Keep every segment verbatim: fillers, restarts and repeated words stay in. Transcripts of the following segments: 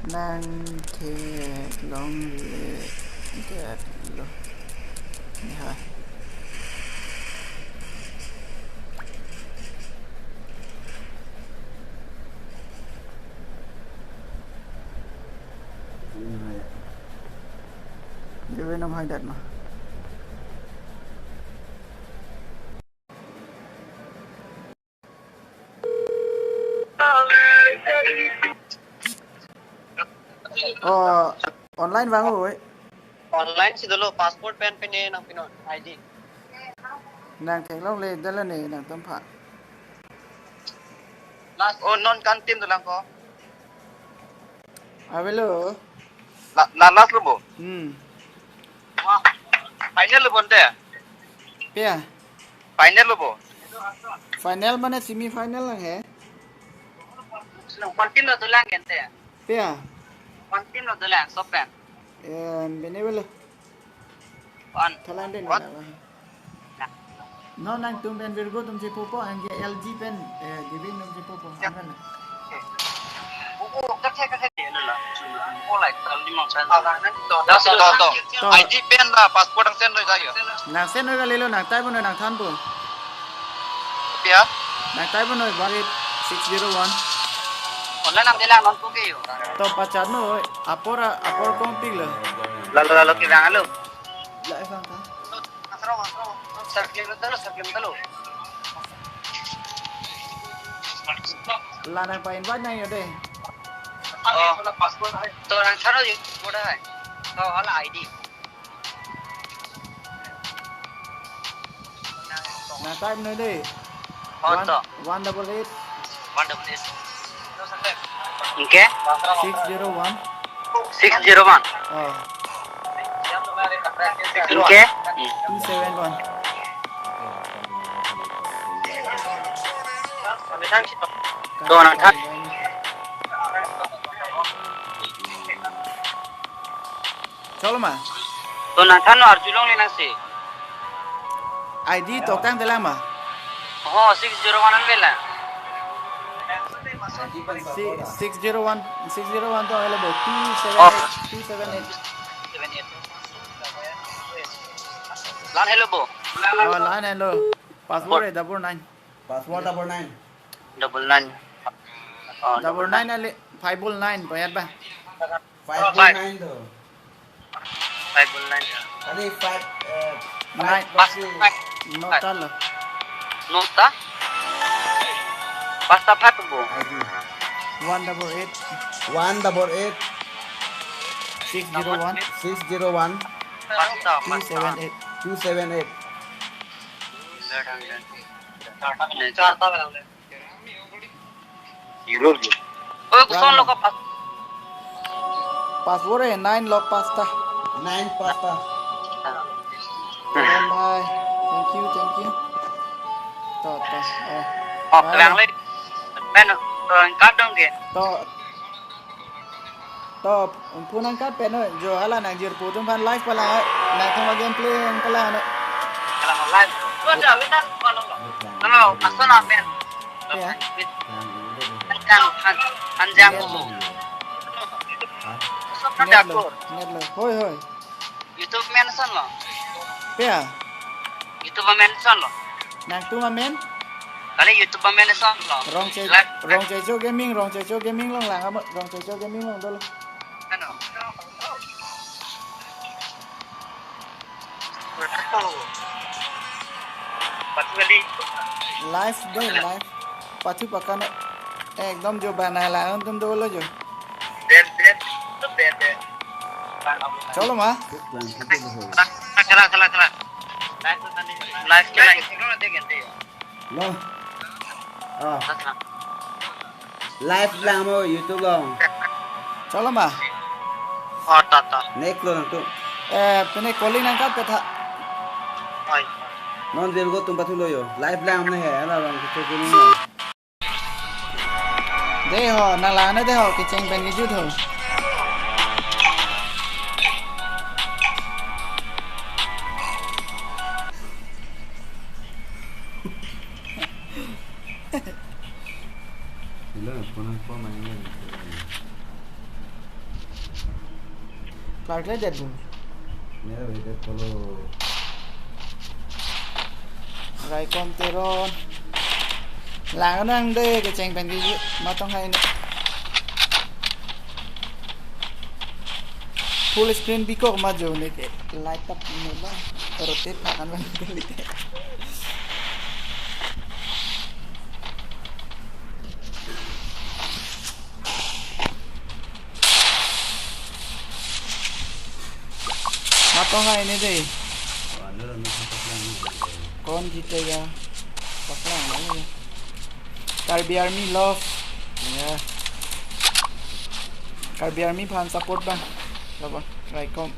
Nangtheklongle detlo. Nihai. Nihai. Debe nam haidat ma. Oh, online vang oi. Online si dolo, passport pen pine nangpinon, I D. Nangtheklongle detlo ne, nangtum aphan. Last, oh, non kan team dolang ko. Avelo. La, la, last lo bo. Hmm. Wah, final lo bonte. Pia. Final lo bo. Final mane semi final lang he. Kontin lo dolang gente. Pia. Kontin lo dolang sopen. Eh, bene bele. One. Thalang den. What? Bene. No, nangtum pen Virgo atum chepopo, anke L G pen, eh, Giving atum chepopo. Ya. Amen. Oh, oh, kache, kache. To, to, to, to. To. I D pen la, passport ang send lo jayo. Nang send lo kalilo, nang type noi, nang thanpo. Pia? Nang type noi, one eight six zero one. Online nang dilang non ko ke yo. To pachat noi, apor, apor kongpik lo. Lalo, lalo, kevang lo. La evang ka. Asro, asro, circle talo, circle talo. La nangpa-invite nang yo de. Oh. To nang tharo yo, boda hai. To hala I D. Nang type noi de. Oh, one, to. One double eight. One double eight. Anke? Six zero one. Six zero one. Oh. Anke? Two seven one. To nang than. Cholo ma. To nang than no, arju longle nang si. I D toktang telang ma. Oh, six zero one an vela. Si, six zero one, six zero one to hello bo. Two seven eight, oh. Two seven eight. Lan hello bo. Oh, lan hello. Password hai double nine. Password double nine. Double nine. Oh, double nine ale five double nine, payat ba? Five double nine to. Five double nine. Kali five, eh, nine. Five pasti. Nota lo. Nota? Pasta five bo. Aji. One double eight. One double eight. Six zero one. Six zero one. Pasta, two seven eight. Pasta. Two seven eight. Zero zero. Oh, koson lo ko pas-, password hai nine lo pasta. Nine pasta. Karan bhai. Thank you, thank you. To, to. Eh. Oh, bhai, kelang le. Men, eh, kadong ke. To. To, phone nangkat pen noi, jo hala nangjirpo atum aphan live palang noi, nangtum again play nangpalang noi. Kalang live. Hello, ason amen. Ya. Hanjang, han-, hanjang. Net lo, net lo. Hoi, hoi. YouTube amen ason lo. Pia? YouTube amen ason lo. Nangtum amen? Kali YouTube amen ason lo. Rongche-, live. Rongchecho Gaming, Rongchecho Gaming along lang, amo, Rongchecho Gaming along dolo. Ano? Live de, live. Pathu pakano. Ekdom jo banai la, nangtum dolo jo. Cholo ma? Kela, kela, kela. Live, live, live. Lo. Oh. Live lang mo YouTube along. Cholo ma? Oh, ta, ta. Next lo nangtum. Eh, pine calling nangkatpet tha. Oi. Non Virgo atum pathulo jo. Live lang ne he, hala along kicho kini. Dei ho, nang lang ne dei ho, kecheng pen kejut ho. Hello, phone ang phone ang yan. Larkle det bu. Nera vedet polo. Raikom Teron. Lang nang de kecheng pen ke matong hai ne. Full screen bikok ma jo ne ke. Light up ne ba. Rotate na kan bang ke lite. Matong hai ne de. Kon jitega? Paklang ne. Karbi Army love. Ya. Karbi Army aphan support bang. Coba, Raikom.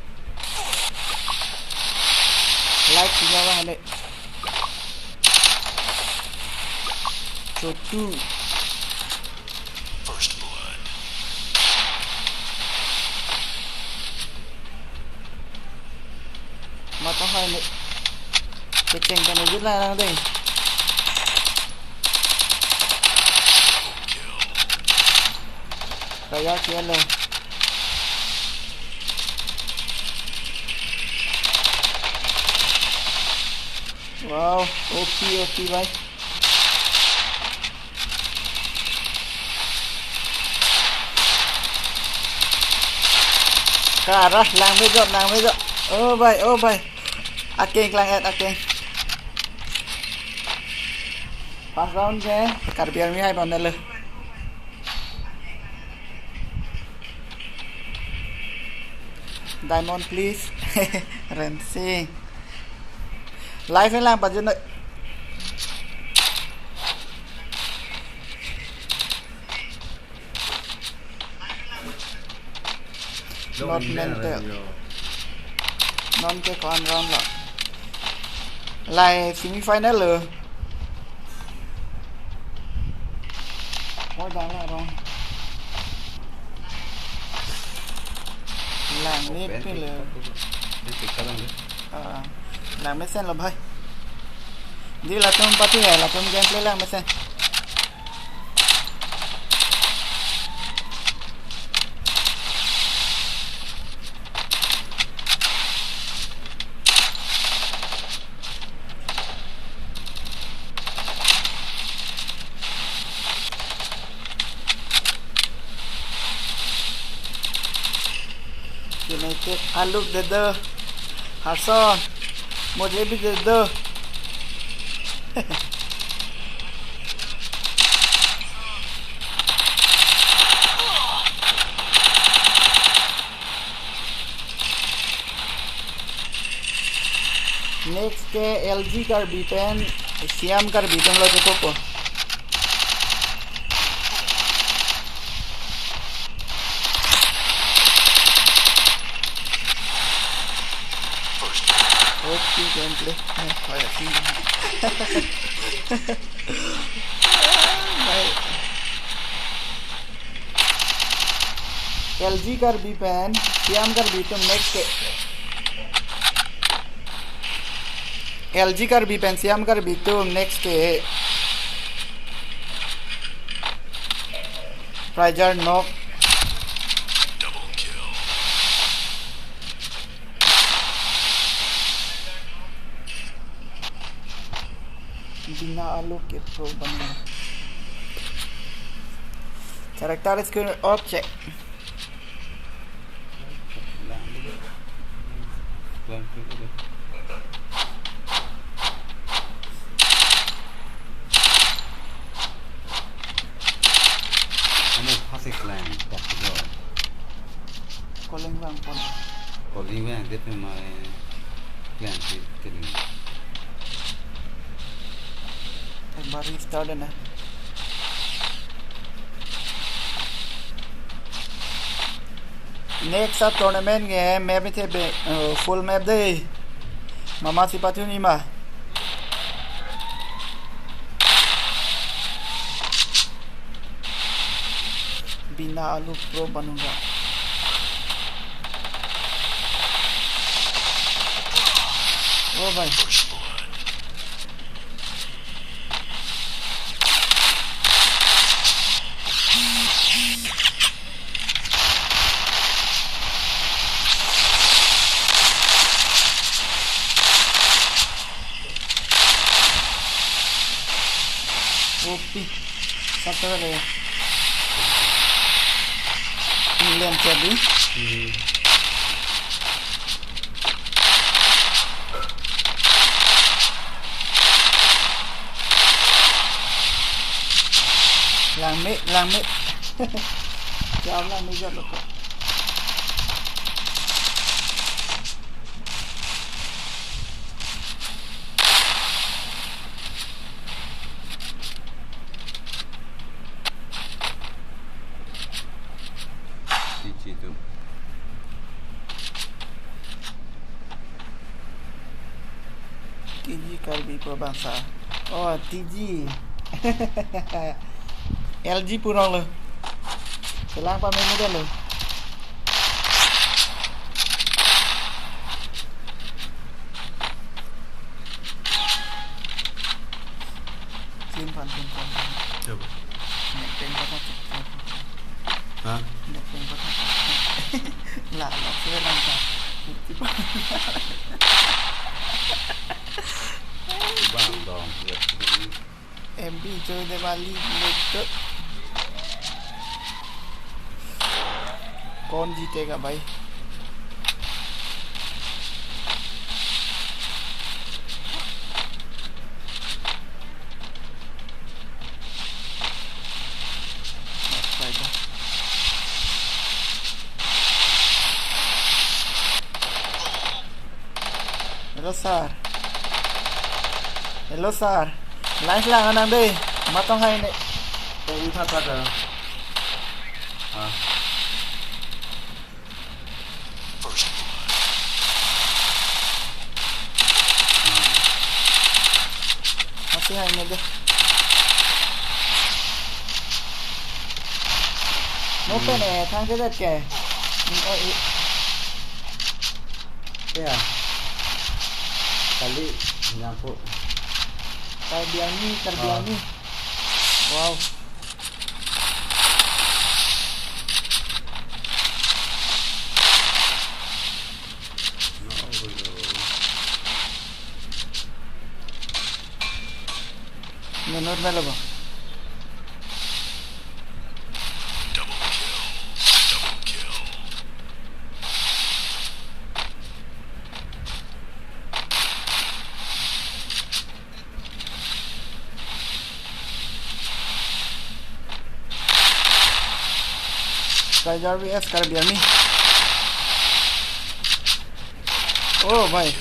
Like juga bang, ale. Chotu. First blood. Matong hai ne. Kecheng kan ujit lang lang de. Kaya kian lo. Wow, O P, O P bhai. Kara, lang bejot, lang bejot. Oh bhai, oh bhai. Akeng klang et, akeng. First round ke Karbi Army hai bon dalo. Diamond please. Rensing. Live lang pajun. Not mental. Non ke ko-an round lo. Lai semi final lo. Mo dang la rong. Lang ni pin lo. Ah, lang mesen lo bhai. Di latum pati ya, latum gameplay lang mesen. United aluk dedo. Harson. Mojli bi dedo. Next ke L G Karbi pen Siam Karbi atum lo chekopo. Okay, gameplay. Oh, ya, sini. Baik. L G Karbi pen Siam Karbi atum next ke. L G Karbi pen Siam Karbi atum next ke. Prizer knock. Bina aluk ke pro banana. Character skill off check. Amo phase klang tak jo. Calling bang pon. Calling bang dia tu mai klang si kering. Ek bar restart na. Next a tournament ke map the be, uh, full map de. Mama si pathu ni ma. Bina aluk pro banunga. Oh bhai. Kopi. Satu lagi. Ini lem jadi. Hmm. Langme, langme. Jam langme jam lo. Tiji tu. Tiji Karbi Pro Bangsa. Oh, Tiji. L G purong lo. Kelang pame model lo. Clean pan, clean pan. Coba. Nek peng kota cek. Hah? Nek peng kota cek. Lah, lah, sudah langka. Bang dong, ya. M B Joy Diwali, like. कौन जीतेगा भाई? Hello sir. Hello sir. Live lang anang dei. Matong hai ne. Tong tha tha da. Ah. Masih hai ne dei. No pen eh, thang ke det ke. Hmm, oh, i- Ya. Kali nyapu. Karbi Army, Karbi Ah. Army. Wow. No, no. Menurut melo ba? Tiger V S Karbi Army. Oh, bhai.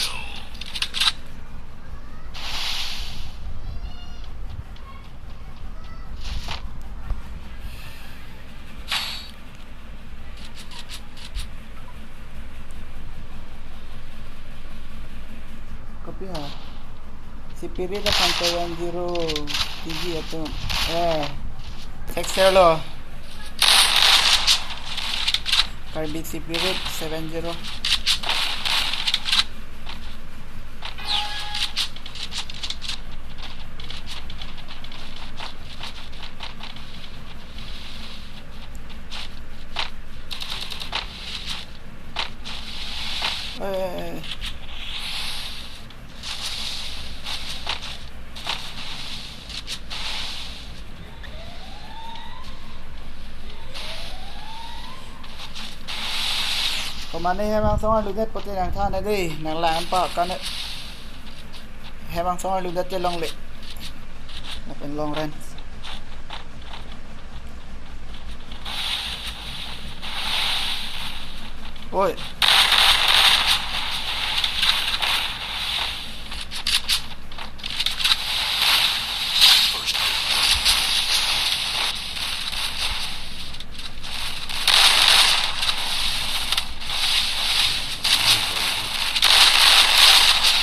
Kopi ha? Spirit aphan seven zero T V atum. Eh, check share lo. Karbi Spirit seven zero. Eh. Komane hem angsong arlu det pute nangthan dei, nanglang pa kan. Hem angsong arlu det te longle. Lapen long range. Oi.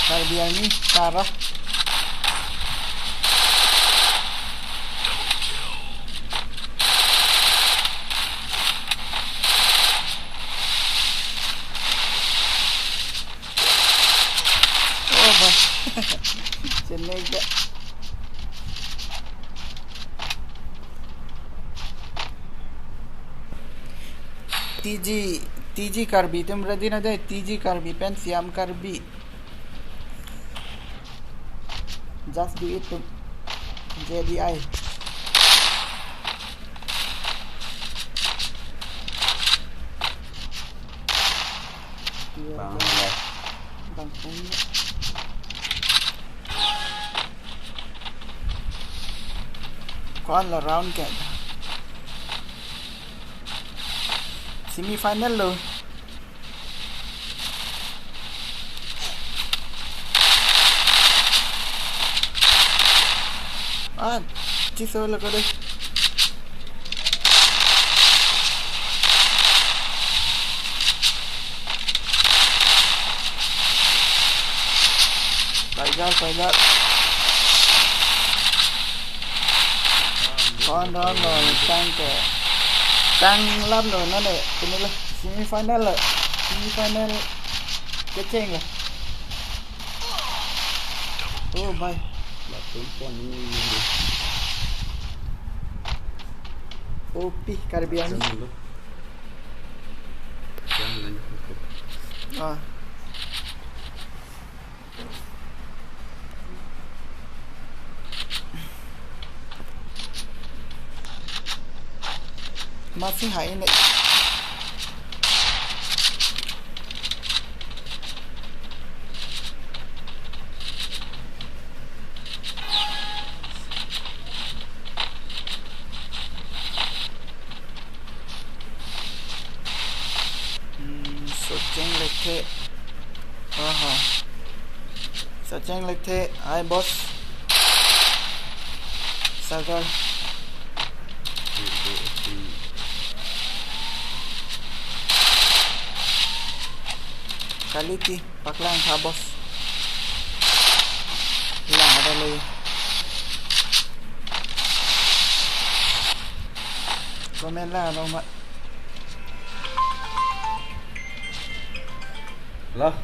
Karbi Army, Kara. Oh, bah. Chenega. T G, T G Karbi atum ready na dei, T G Karbi pen Siam Karbi. Just do it to J D I. Bang le. Bang pon. Ko-an lo round ke? Semi final lo. Ah, chiso lo ko de. Paigal, paigal. Ko-an round lo, tang ke. Tang lap lo, non le, pini lo, semi final lo. Semi final kecheng lo. Oh, bhai. Latum pon ni, ni, ni. O P Karbi Anglong. Latum lo. Yang lain. Ah. Masih hai ini. Hmm, Socheng Lekthe. Aha. Socheng Lekthe. Hi, boss. Sagar. Kaliti. Paklang tha, boss. Lang ada lagi. Comment lang, ano ma. Lo.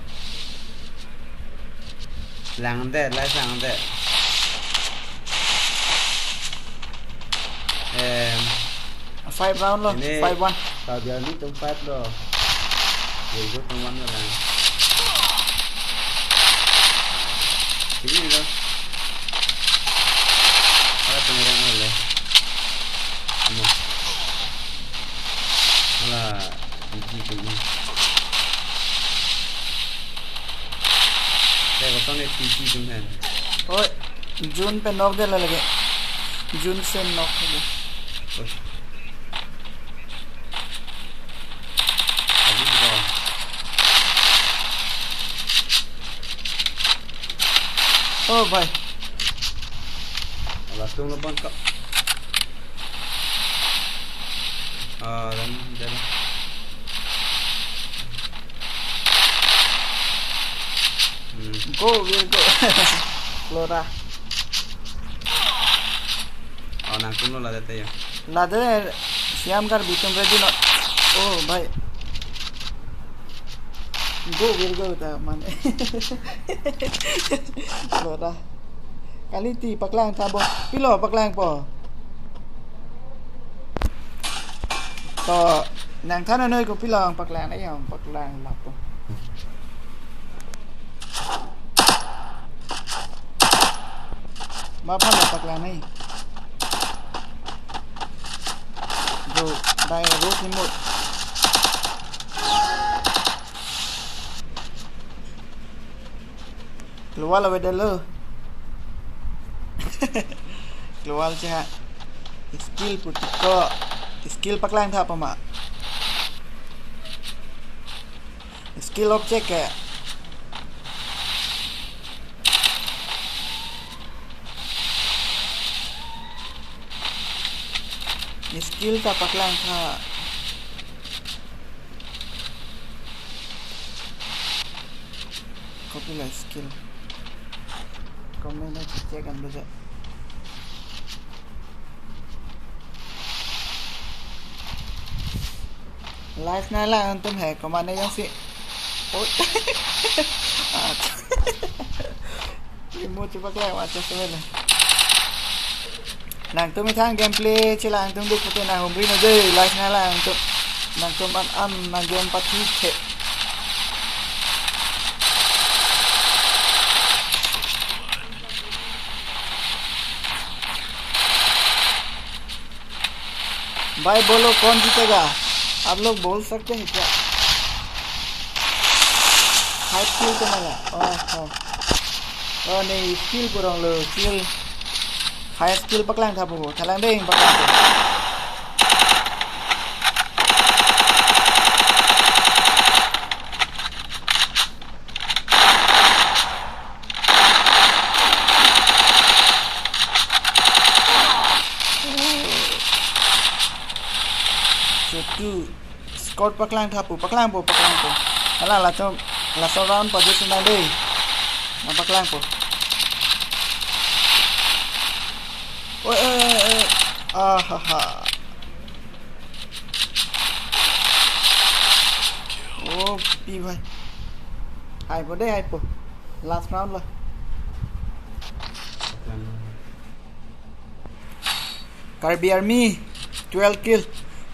Lang de, lang de. Em. Five round lo, ini five one. Saudi Army tum five lo. Virgo tum one lo lang. Ini lo. Ala tum orang lo. Amo. Ala, P G tum. Saya kosong ni P G tum hen. Oi, June pen nok de la lagi. June sen nok lagi. Oi. Lagi bro. Oh, bhai. Latum lo pon ka. Ah, dan, dan. Hmm. Go, we'll go. Flora. Oh, nangtum lo ladak ya. Ladak siam kar bitum ready no. Oh, bhai. Go, we'll go ta man. Flora. Kaliti paklang tha bo. Pilo paklangpo? To, nangthan noi ko pilo paklang, ayam paklang lapo. Maphan paklang nai. Bro, dai ro simot. Keluar lah beda lo. Keluar cha. Skill putiko. Skill paklang tha pama. Skill object ke. Skill ta paklang tha. Copy la skill. Comment na check an baja. Live na la antum hai comment na jongsi. Oh. Imo chupak la wacha seven. Nangtum ithang gameplay chelang tum duk pute na humri na je live na la nangtum. Nangtum an an na game pathi the. भाई बोलो कौन जीतेगा? आप लोग बोल सकते हैं क्या? Skill ke mana? Oh, oh. Oh, ne skill kurang lo, skill. High skill paklang tha pu, thalang ding paklang tha. Satu. Squad paklang tha pu, paklang pu, paklang pu. Hala laso, laso round pajut nang dei. Nang paklang pu. Oi, oi, oi, oi. Ah, ha, ha. Oh, pi bhai. Hai po dei, hai po. Last round lo. Karbi Army, twelve kill.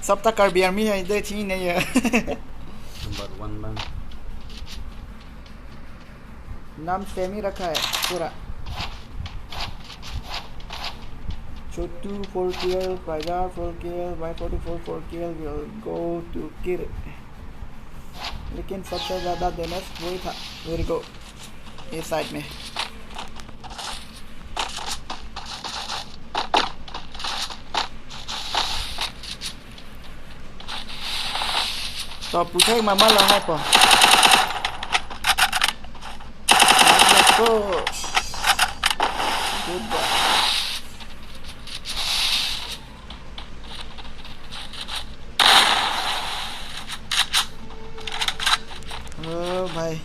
Sabta Karbi Army hai dei chini ne ya. Number one bang. Naam same hi rakha hai pura. Chotu four kill, Prajar four kill, Y forty-four four kill, will go to kill. लेकिन सबसे ज्यादा डैमेज वही था, very good. ये साइड में। To puthek mama lo hai po. Let's go. Good boy. Oh, bhai.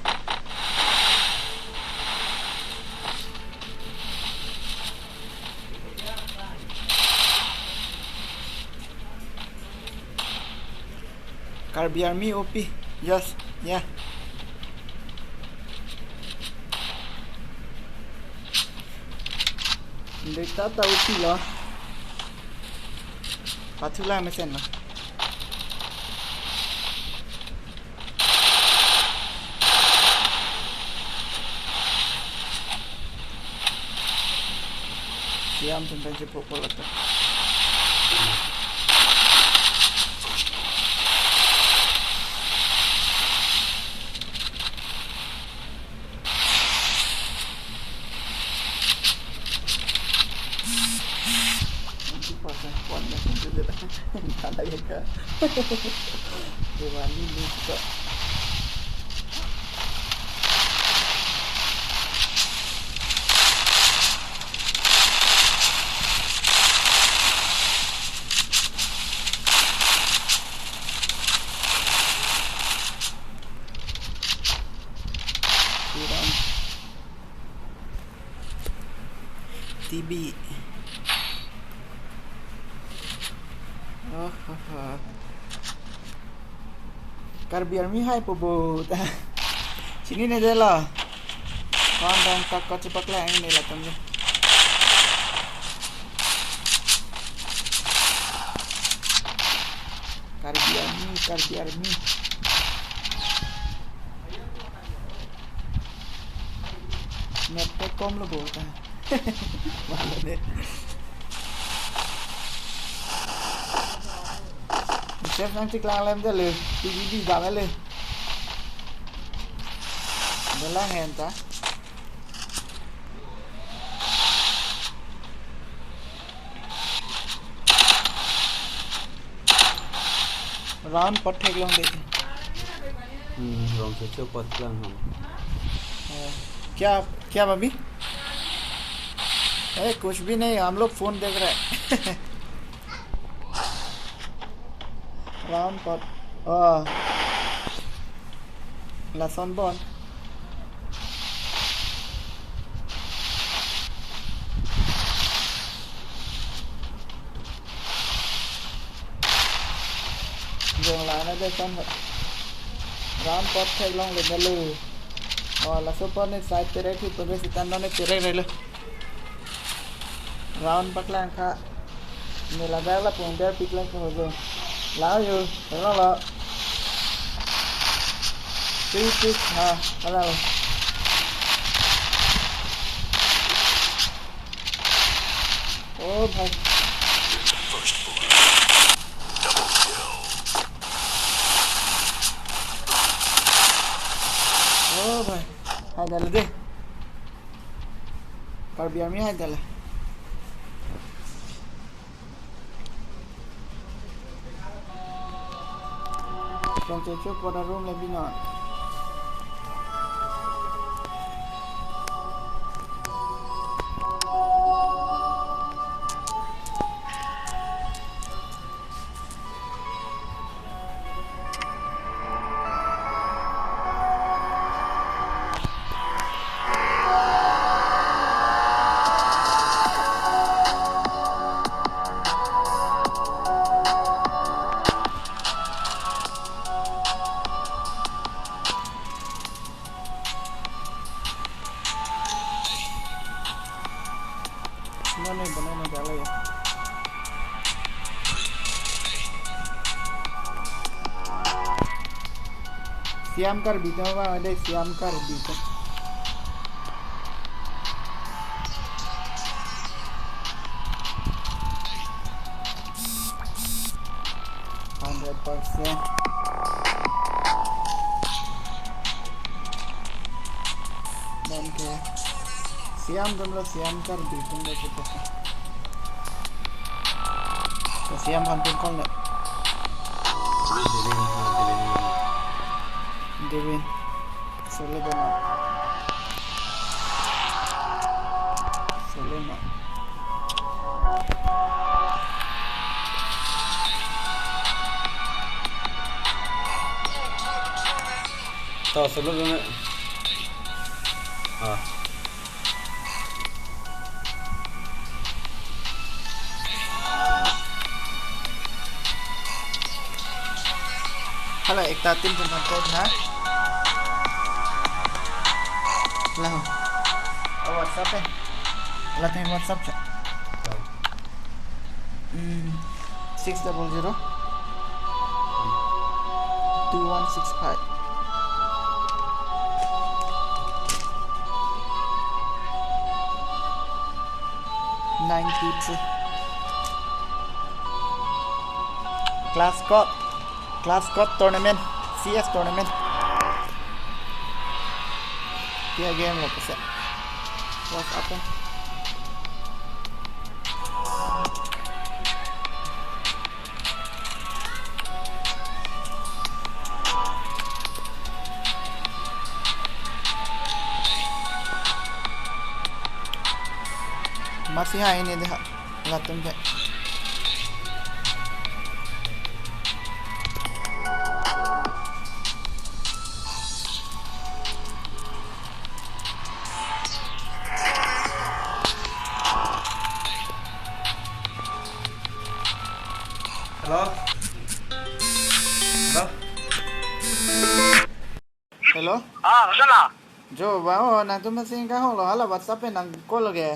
Karbi Army O P. Yes, yeah. Dei ta ta O P lo. Pathulang mesen lo. Siam tentang jepok pol attack. Twenty percent one na kudu de. Tanda ya ka. Diwali ni ko. Kurang. T B. Oh, ha, ha. Karbi Army hai po bo ta. Chini ne dei lo. Kon dong tak ko chepaklangji ne latum ne. Karbi Army, Karbi Army. Net pack kom lo bo ta. Wala de. Chef nangcheklang lem de le. T V di dam le. Belang hen ta. Round apot theklong de. Hmm, rong cheche apot lang ham. Eh, क्या, क्या भाभी? अरे कुछ भी नहीं, हम लोग फोन देख रहे हैं। Round apot. Oh. Lason bon. Jong la na de son. Round apot theklong le na lu. Oh, laso apot ne side terek hi pebe sitan ne terek relo. Round paklang kha. Ne ladak lapu der piklang ke hojo. Lao yo, lao lo. Three six ha, lao. Oh bhai. First blood. Double kill. Oh bhai. Dala de. Karbi Army hai dala. From Chocho Poda room le binon. Mane banana jala ya. Siam Karbi ta ba de Siam Karbi ta. Hundred percent. Dan ke Siam atum lo Siam Karbi atum lo kita. Ke Siam atum kong lo. Devin. Solo dona. Solo na. To, solo dona. Ah. Hala ekta team atum aphan call tha. Hala ho. Oh, WhatsApp eh. Hala atum WhatsApp cha. Hmm. Six double zero two one six five nine two three. Class code, class code tournament, C S tournament. Dia game lo pese. What's up, eh? Masi ha ini deh, latum ke. Hello? Hello? Hello? Ah, sana. Jo, ba, oh, nangtum masing kahong lo, hala WhatsApp pe nang call lo ke.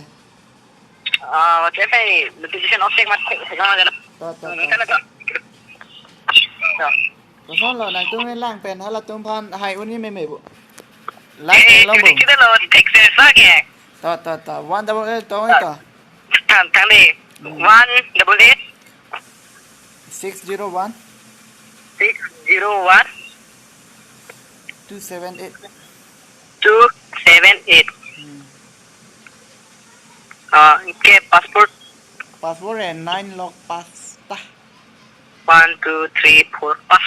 Ah, WhatsApp pe notification off check mat, check mat jana. Ta, ta, ta. Nang kan ka? Ya. Koson lo, nangtum lang pen, halatum aphan hai un-e meme bo. Lang pen long bo. Kita lo, text sa ke. Ta, ta, ta. One double eight, tong ito. Tang, tang de. Hmm. One double eight. Six zero one. Six zero one. Two seven eight. Two seven eight. Hmm. Ah, ke passport. Passport eh, nine lok pas ta. One, two, three, four, pas.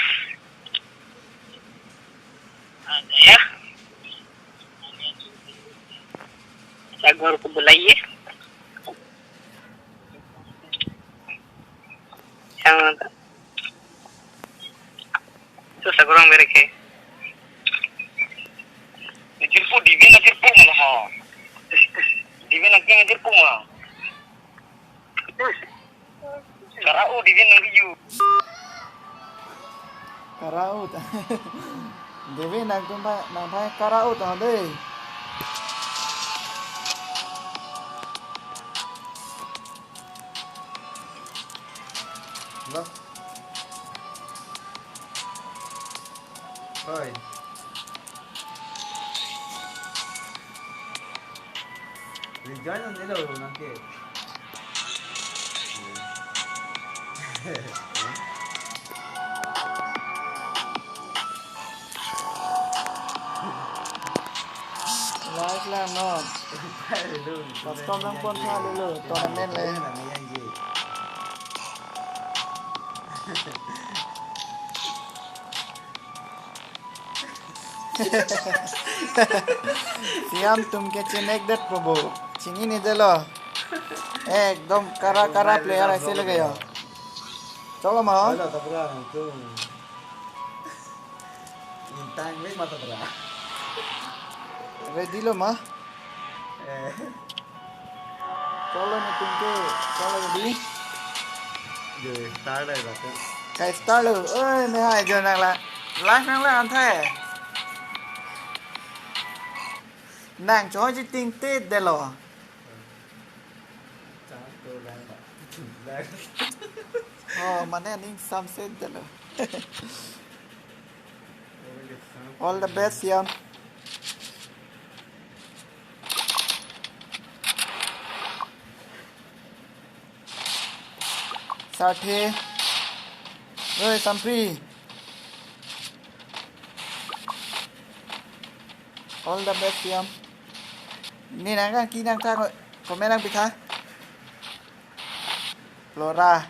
Ah, ya. Sagor ko bulaiye. Yang tu sagor ang bereke. Jirpo, Divin na jirpo mo ha. Divin na keng jirpo mo. Karao Divin nang yu. Karao ta. Divin nangtum ba, nang ba karao ta de. Hello? Oi. Rejoin on nilo nang ke. Custom nangpon tha lelo, tournament le. Siam atum ke chinekdetpo bo. Chininedet lo. Ekdom kara kara player aisi lake yo. Choklo ma? Halo, tabra, tum. Intang vek ma, tabra. Ready lo ma? Eh. Choklo netum ke, choklo di. Jo, start hai ba tu. Kai start lo. Oi, ne hai jo nang la. Live nang la anthai. Nang choi ji ting te de lo. Chang to lang ba. Lang. Oh, mane ning samse de lo. All the best, Siam. Sarthe. Oi, Sampri. All the best, Siam. Ne nang kan ki nang tha, comment nangpi tha. Flora.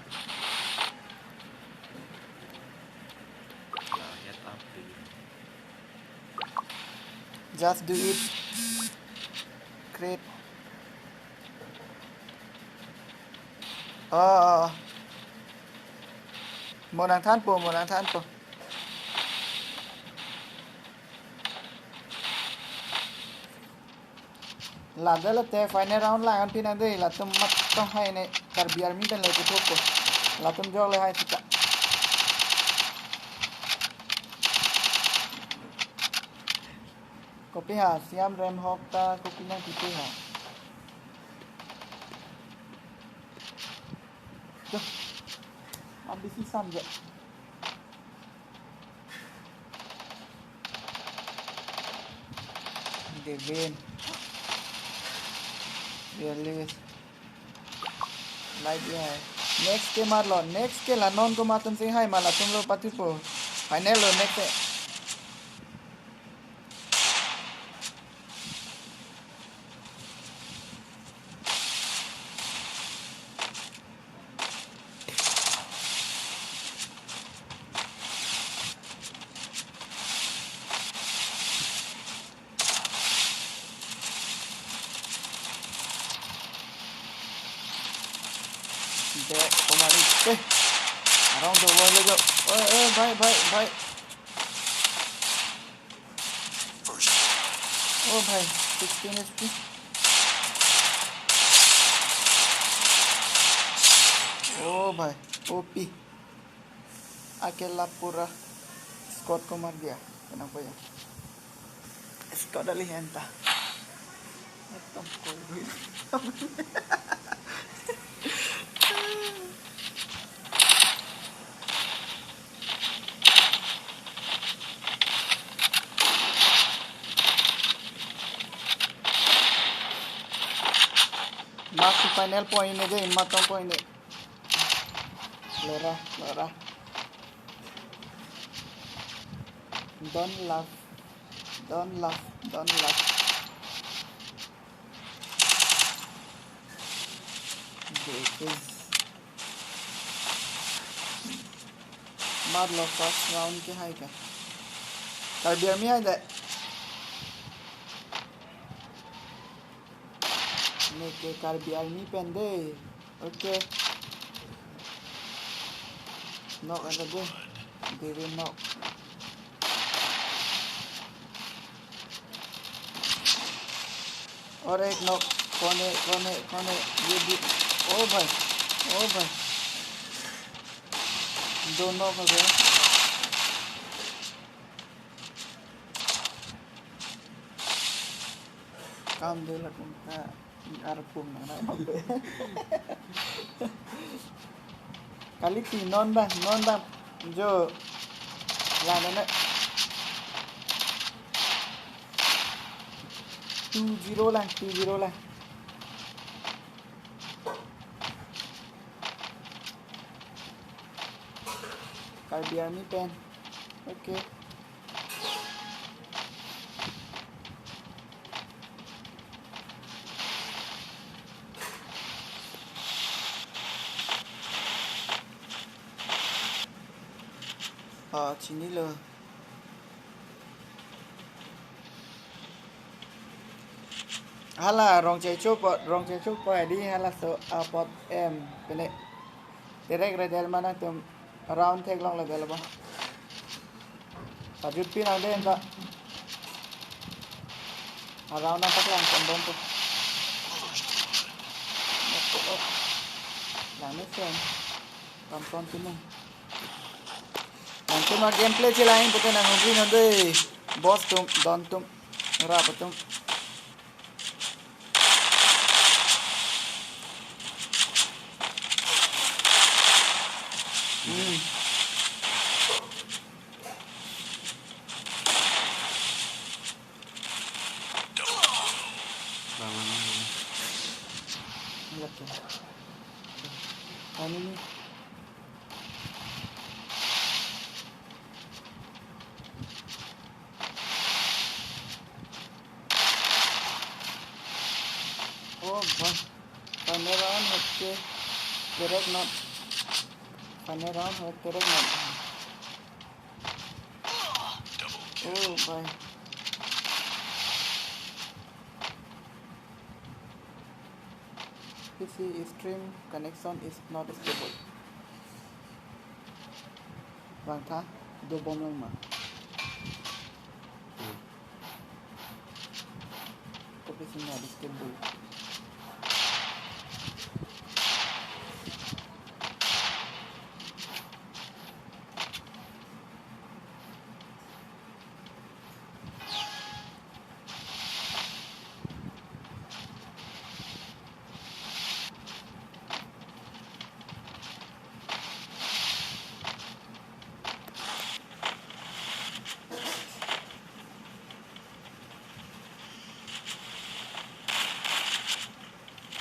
Just do it. Create. Oh, oh, oh. Mo nangthanpo, mo nangthanpo. Ladak lote final round lang anpin nang dei, latum mat tong hai ne Karbi Army pen le puthokpo. Latum jok le hai sita. Kopi ha, Siam Remhok ta kopi nangpipe ha. Duh, abisi sam je. Devin. Realis. Light ya. Next ke marlo. Next ke la non komat atum si hai ma latum lo pathupo. Final lo next ke. Back, komari. Eh. Around the world ago. Oi, oi, bhai, bhai, bhai. Oh, bhai, sixteen H P. Oh, bhai, O P. Akela pura squad ko mar diya. Kenapa ya? Squad ali henta. Ekdom koi. Last final point ne je, matong point ne. Lora, lora. Don't laugh. Don't laugh. Don't laugh. Deke. Marlo first round ke hai ke. Karbi Army hai de. Neke Karbi Army pen de. Okay. Knock ada de. Diri knock. Aur ek knock. Kone, kone, kone. Ye bhi. Oh bhai. Oh bhai. Do knock ho gaye. Kam de lakum ka arpum na na. Kali ti non bang, non bang. Jo. La na na. Two zero lang, two zero lang. Karbi Army pen. Okay. Ah, chinilo. Hala Rongchaicho apot, Rongchaicho apot di halaso apot em pele. Direct redel ma nangtum round theklong level ba. Ajut pi nang den ta. Around nangpaklang kon bompo. Lang ne sen. Kam ton timung. Nangtum a gameplay chelang pute nang hungri non dei. Boss atum, don atum, rap atum. Hmm. Bang, bang, bang, bang. Alat ya. Ano ni? Oh, bah. Final round hote direct not. Final round hote direct not. Oh, bhai. P C stream connection is not stable. Vangtha, dobom long ma. Hmm. Ko P C not stable.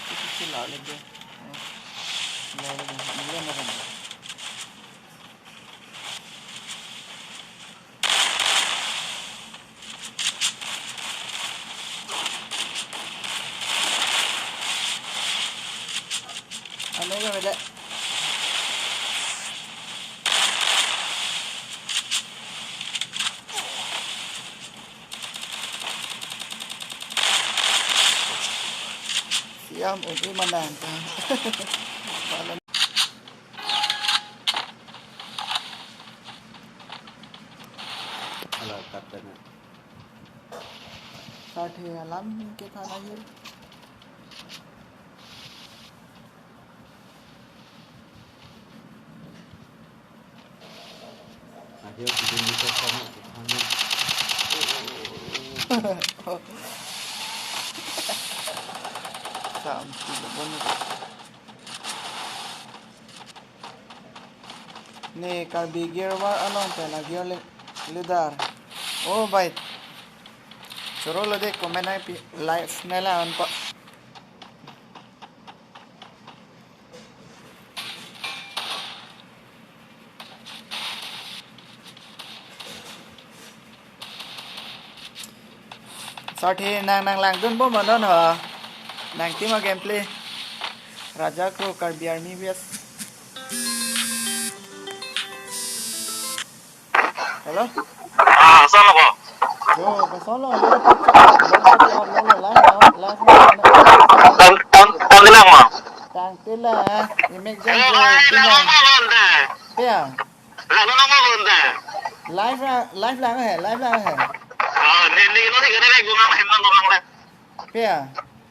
Isi si la lagi. La lagi. Nila na kan. Ano ka beda? Siam un-e manang ta. Hala kat na. Sarthe alam kethan ahir. Ayo, kita ni kosong, kita ni. Sam, tidak boleh. Ne Karbi Gear War along pen a gear le-, leader. Oh, bhai. Choro lo de comment ai pi live ne la on pa. Sarthe nang, nang langdun bom non ho. Nang team a gameplay. Raja Kro Karbi Army base. Hello? Ah, solo ko. Yo, ke solo, lo, lo, lo, live, live, live. Tang, tang, tang lang ma. Tang tila, eh. Imek jam, eh, lang lang ma bonde. Ya. Lang lang ma bonde. Live la, live lang he, live lang he. Ah, ni, ni, no, ni, ni, gumang, hemang, gumang lang. Ya.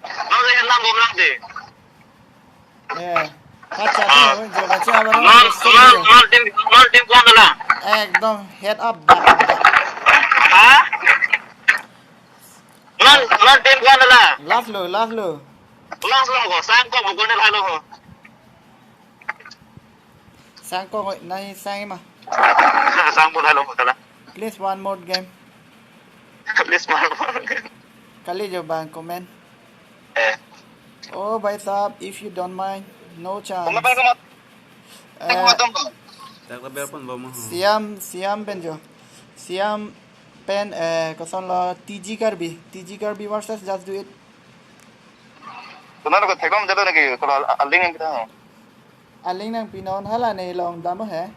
No, ni, hemang, gumang di. Eh, kacharli, ah, oi, jo, kacha abang, non, non, non team, non team ko-an dala? Ekdom head up, ba, ba. Ha? Non, non team ko-an dala? Last lo, last lo. Last lo ko, sang ko, bukan halo ko. Sang ko, nai sang ma. Sang pun halo ko dala. Please one more game. Please one more game. Kali jo bang comment. Eh. Oh, bhai sahab, if you don't mind, no chance. Kung may pwede mo-, eh, kung may tumpo. Siam, Siam pen jo. Siam pen, eh, koson lo T G Karbi. T G Karbi versus Just Do It. Tunalo ko theklong jalo naki, kalau a-, a-link yang kita. A-link nangpi non hala ne long dam he.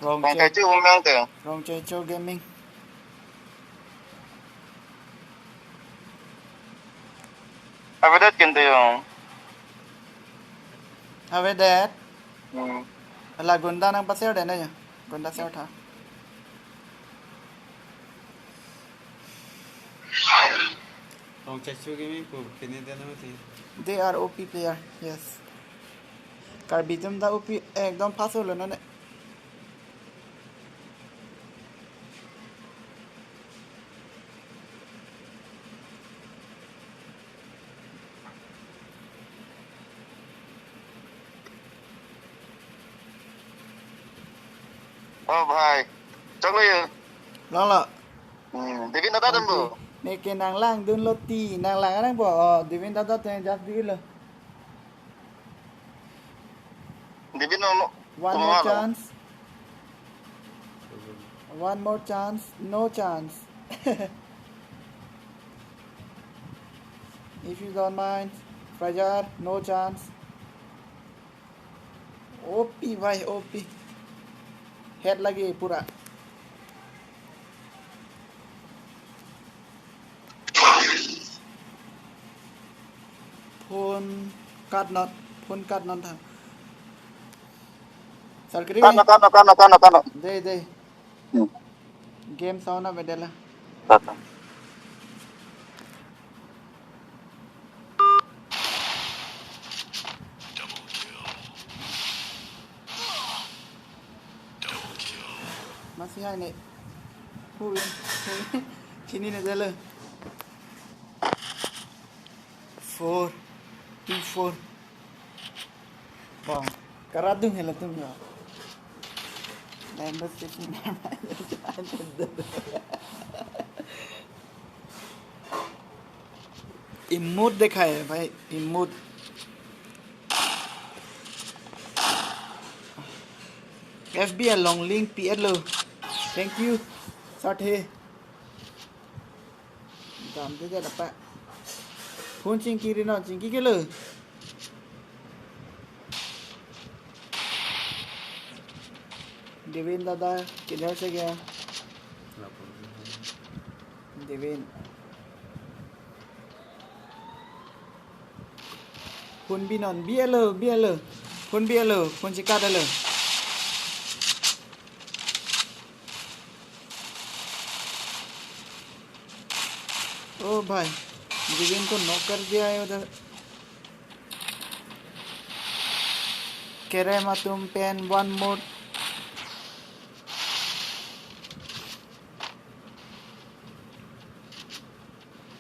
Rong Rong Chai, Chai Chu Umang te. Rong Chai Chu Gaming. Avedet kente yung. Avedet. Hmm. Ala gunda nangpashare det na ya. Gunda share tha. Rong Chai Chu Gaming pu kini dia nama ti. They are O P player, yes. Karbi atum ta O P ekdom fast lo na ne. Oh, bhai. Choklo ye. Longlo. Hmm, Divin dada atum pu. Neke nanglangdunlo ti, nanglang arang po. Oh, Divin dada atum just di-lo. Divin no, no. One more chance. One more chance. No chance. If you don't mind, Fajar, no chance. O P bhai, O P. Head lagi pura. Phone cut non, phone cut non tha. Sir, kiri. Cut non, cut non, cut non, cut non, cut non. Dei, dei. Hmm. Game sound na bedela. Cut non. Masih hai ne. Hui. Chini ne jalo. Four. Two four. Bang. Karadung hela tum ya. Membership. Emote dekha hai, bhai, emote. F B along link P L O. Thank you. Sathe. Dam de de pa. Phone chingki ri non, chingki kelo. Devin dada, kidhar se gaya? Devin. Phone bi non, bi alo, bi alo. Phone bi alo, phone chikat alo. Oh bhai, Devin ko knock kar diya hai udhar. Kerem atum pen one more.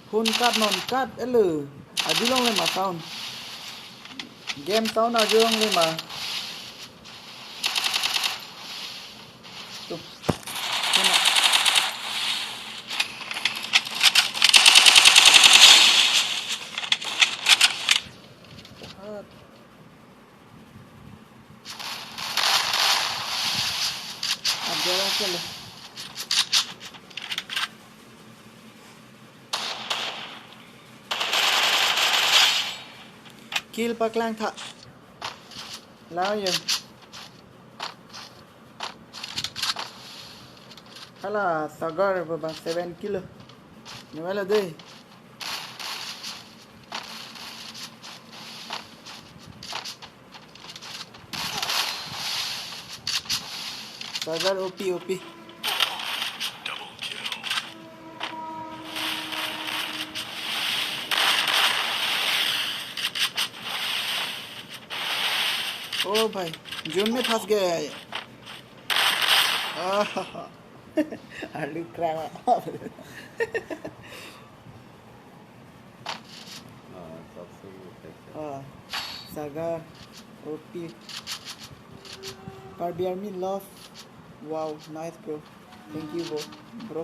Phone cut non cut elo. Adi longle ma sound. Game sound adi longle ma. Tuh. Phone. Cut. Abjala chalo. Kill paklang tha. Lao yo. Hala Sagar baba seven kilo. Ni wala de. Sagar O P, O P. Oh bhai, zone mein phas gaya ye. Ah, alu krang. Ah, Sagar, O P. Karbi Army love. Wow, nice bro. Thank you bro. Bro.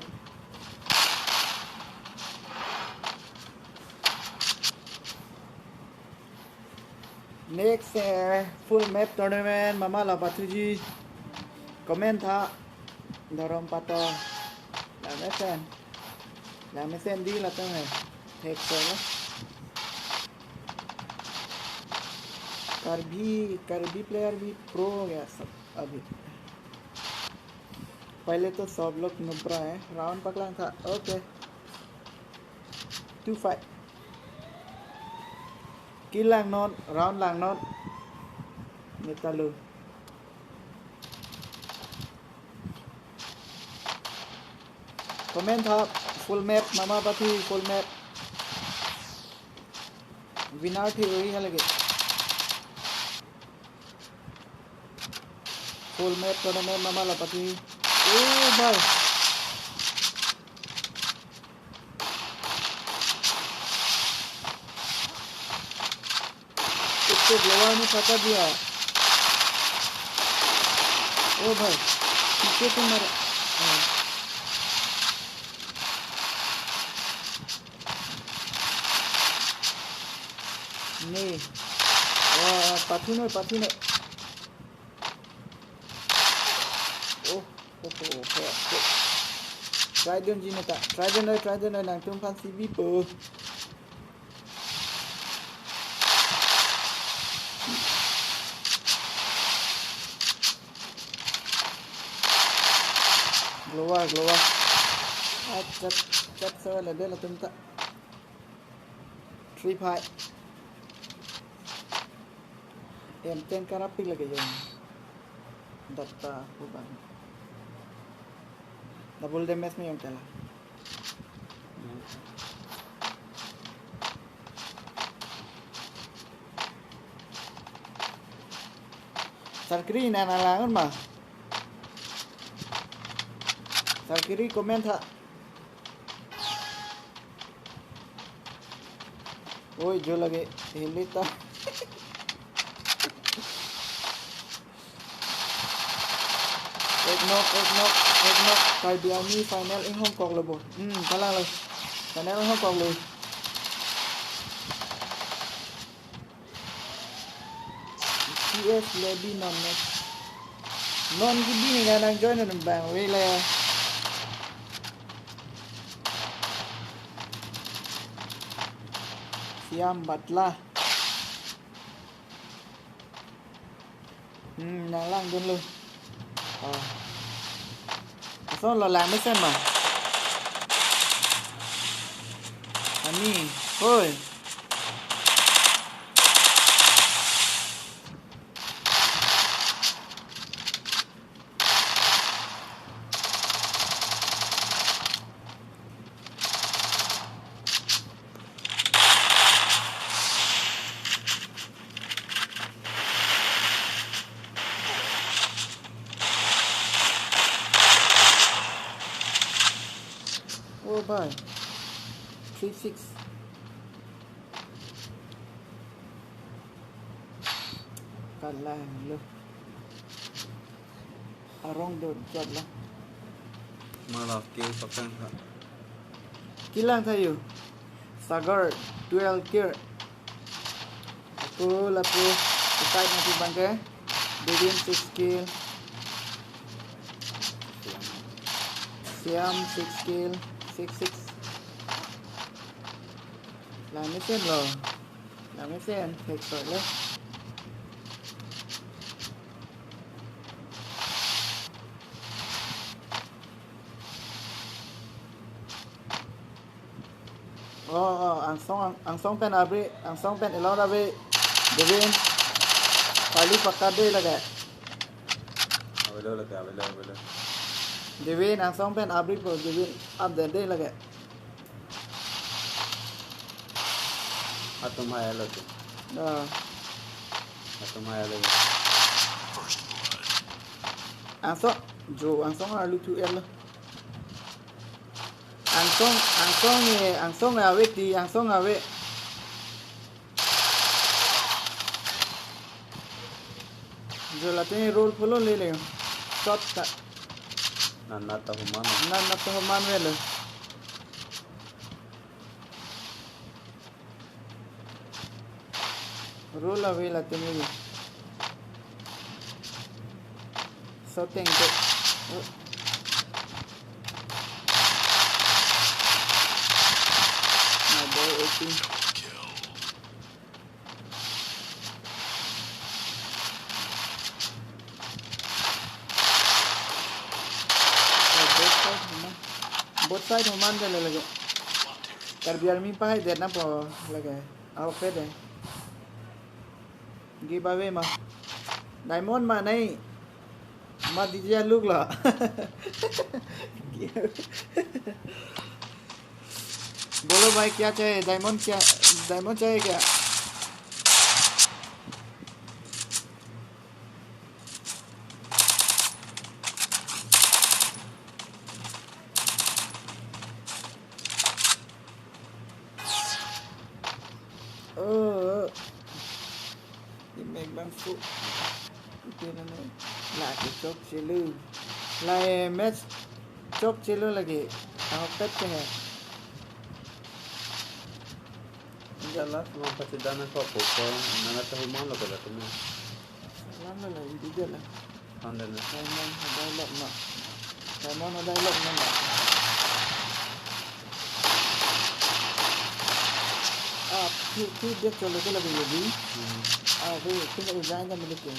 Next, eh, full map tournament, mama la pathuji. Comment tha. Dhorom Pato. La mesen. La mesen di la tong hai. Thek so la. Karbi, Karbi player bhi pro ho gaya sab abhi. Pele to sob lok nubra eh. Round paklang tha. Okay. Two five. Kill langnon, round langnon. Metalo. Comment tha, full map, mama pathi full map. Winner thi oi halagi. Full map tournament mama la pathi. Oh bhai. Ek to global mein pata diya. Oh bhai. Piche se mara. Oh. Ne. Oh, pathi noi, pathi noi. Oh, oh, oh, oh, oh. Try dun ji neta. Try dun noi, try dun noi, nangtum aphan si bipo. Global, global. Ah, chat, chat sa wala de latum ta. Three five. Em ten karapik lagi yung. Data ko bang. Double damage na yung tela. Sarkiri na na langun ma. Sarkiri comment tha. Oi, jo lagi, hilita. Ek nok, ek nok, ek nok. Karbi Army final inghong kok lo bo. Hmm, kalang lo. Final inghong kok lo. P S Levy non net. Non gidi ni ganang join non bang wele. Siam batla. Hmm, nang lang dun lo. Oh. Ason lo lang mesen ma. Ani, hoi. Oh, bhai. Three six. Kalang lo. Arong do jot lo. Mala kill pakang ha. Kill lang thayo. Sagar, twelve kill. Ako lapu, itai na si bangke. Devin, six kill. Siam, six kill. Six six. Lang mesen lo. Lang mesen, fake shot lo. Oh, oh, angsong, ang-, angsong pen abri, angsong pen elor abri. Devin. Pali pakka de lage. Avelo lage, avelo, avelo. Devin, angsong pen abripo, Devin, up de de lage. Atum hai alo tu. Ah. Atum hai alo. Angsong, jo, angsong arlu tu elo. Angsong, angsong ni, angsong ni ave ti, angsong ave. Jo latte roll follow le le. Shot ta. Nana ta human. Nana ta human velo. Roll ave latte ni. Shooting to. Oh. My boy eighteen. Both side homan de lage. Karbi Army pahai det na po lage. Ahokpet de. Giveaway ma. Diamond ma nahi. Ma dija look lo. बोलो भाई, क्या चाहिए? डायमंड क्या, डायमंड चाहिए क्या? Oh, di mek bang fu. Ite nane. La ke chokche lo. La e match chokche lo lagi. Ahokpet ke he. Jala semua pasti dana kok pokok, nana tahu malu kada temu. Alam lo la, individual la. Anda na. Diamond hodai lok na. Diamond hodai lok na na. Ah, phi, phi dia cholo ke lagi lagi. Hmm. Ah, phi, phi na ujai na milik ke.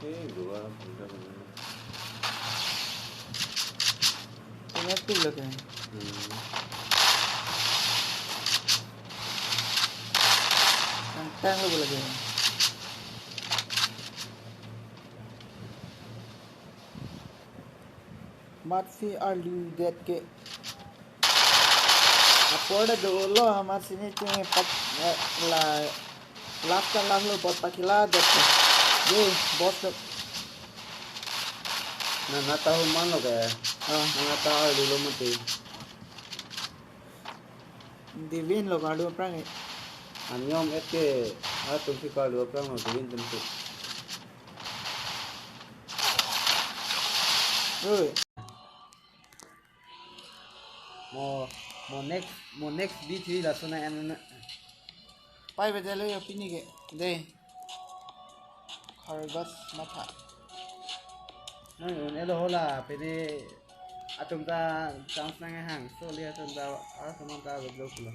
Eh, gua, udah, udah. Penalti lagi. Hmm. Tang, tang lo lagi. Matsi arlu det ke. Apor da dolo, amat sini ceng pat, eh, la, last ka last lo pot pakila det ke. Dei, boss lo. Nana tahu malu ke. Ah. Nana tahu arlu lo mati. Divin lo karlu aphrang e. Anyom et ke, atum si karlu aphrang lo divin tum si. Oi. Mo, mo next, mo next beat hi laso na en na. Pai bedelo yo pini ke. Dei. Kharbas matha. Noi un elo hola pini atum ta chance nanghang. So li atum ta, atum ta lo lo.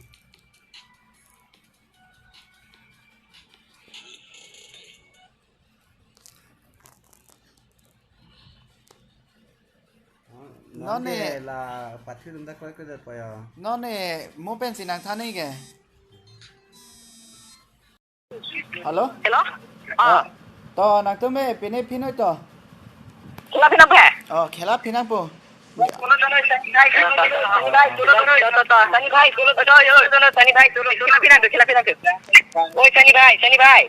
Non ne. Non ke la pathu dum ta koi koi dat pa ya. Non ne mo pensi nangthan nang ke. Hello? Hello? Ah. Ah. To nangtum me pine phin oi to. Khela phi nangpo? Oh, khela phi nangpo. To, to, to, Sani bhai, to, to, to, yo, to, to, Sani bhai, to, to, khela phi nangpo, khela phi nangpo. Oi, Sani bhai, Sani bhai.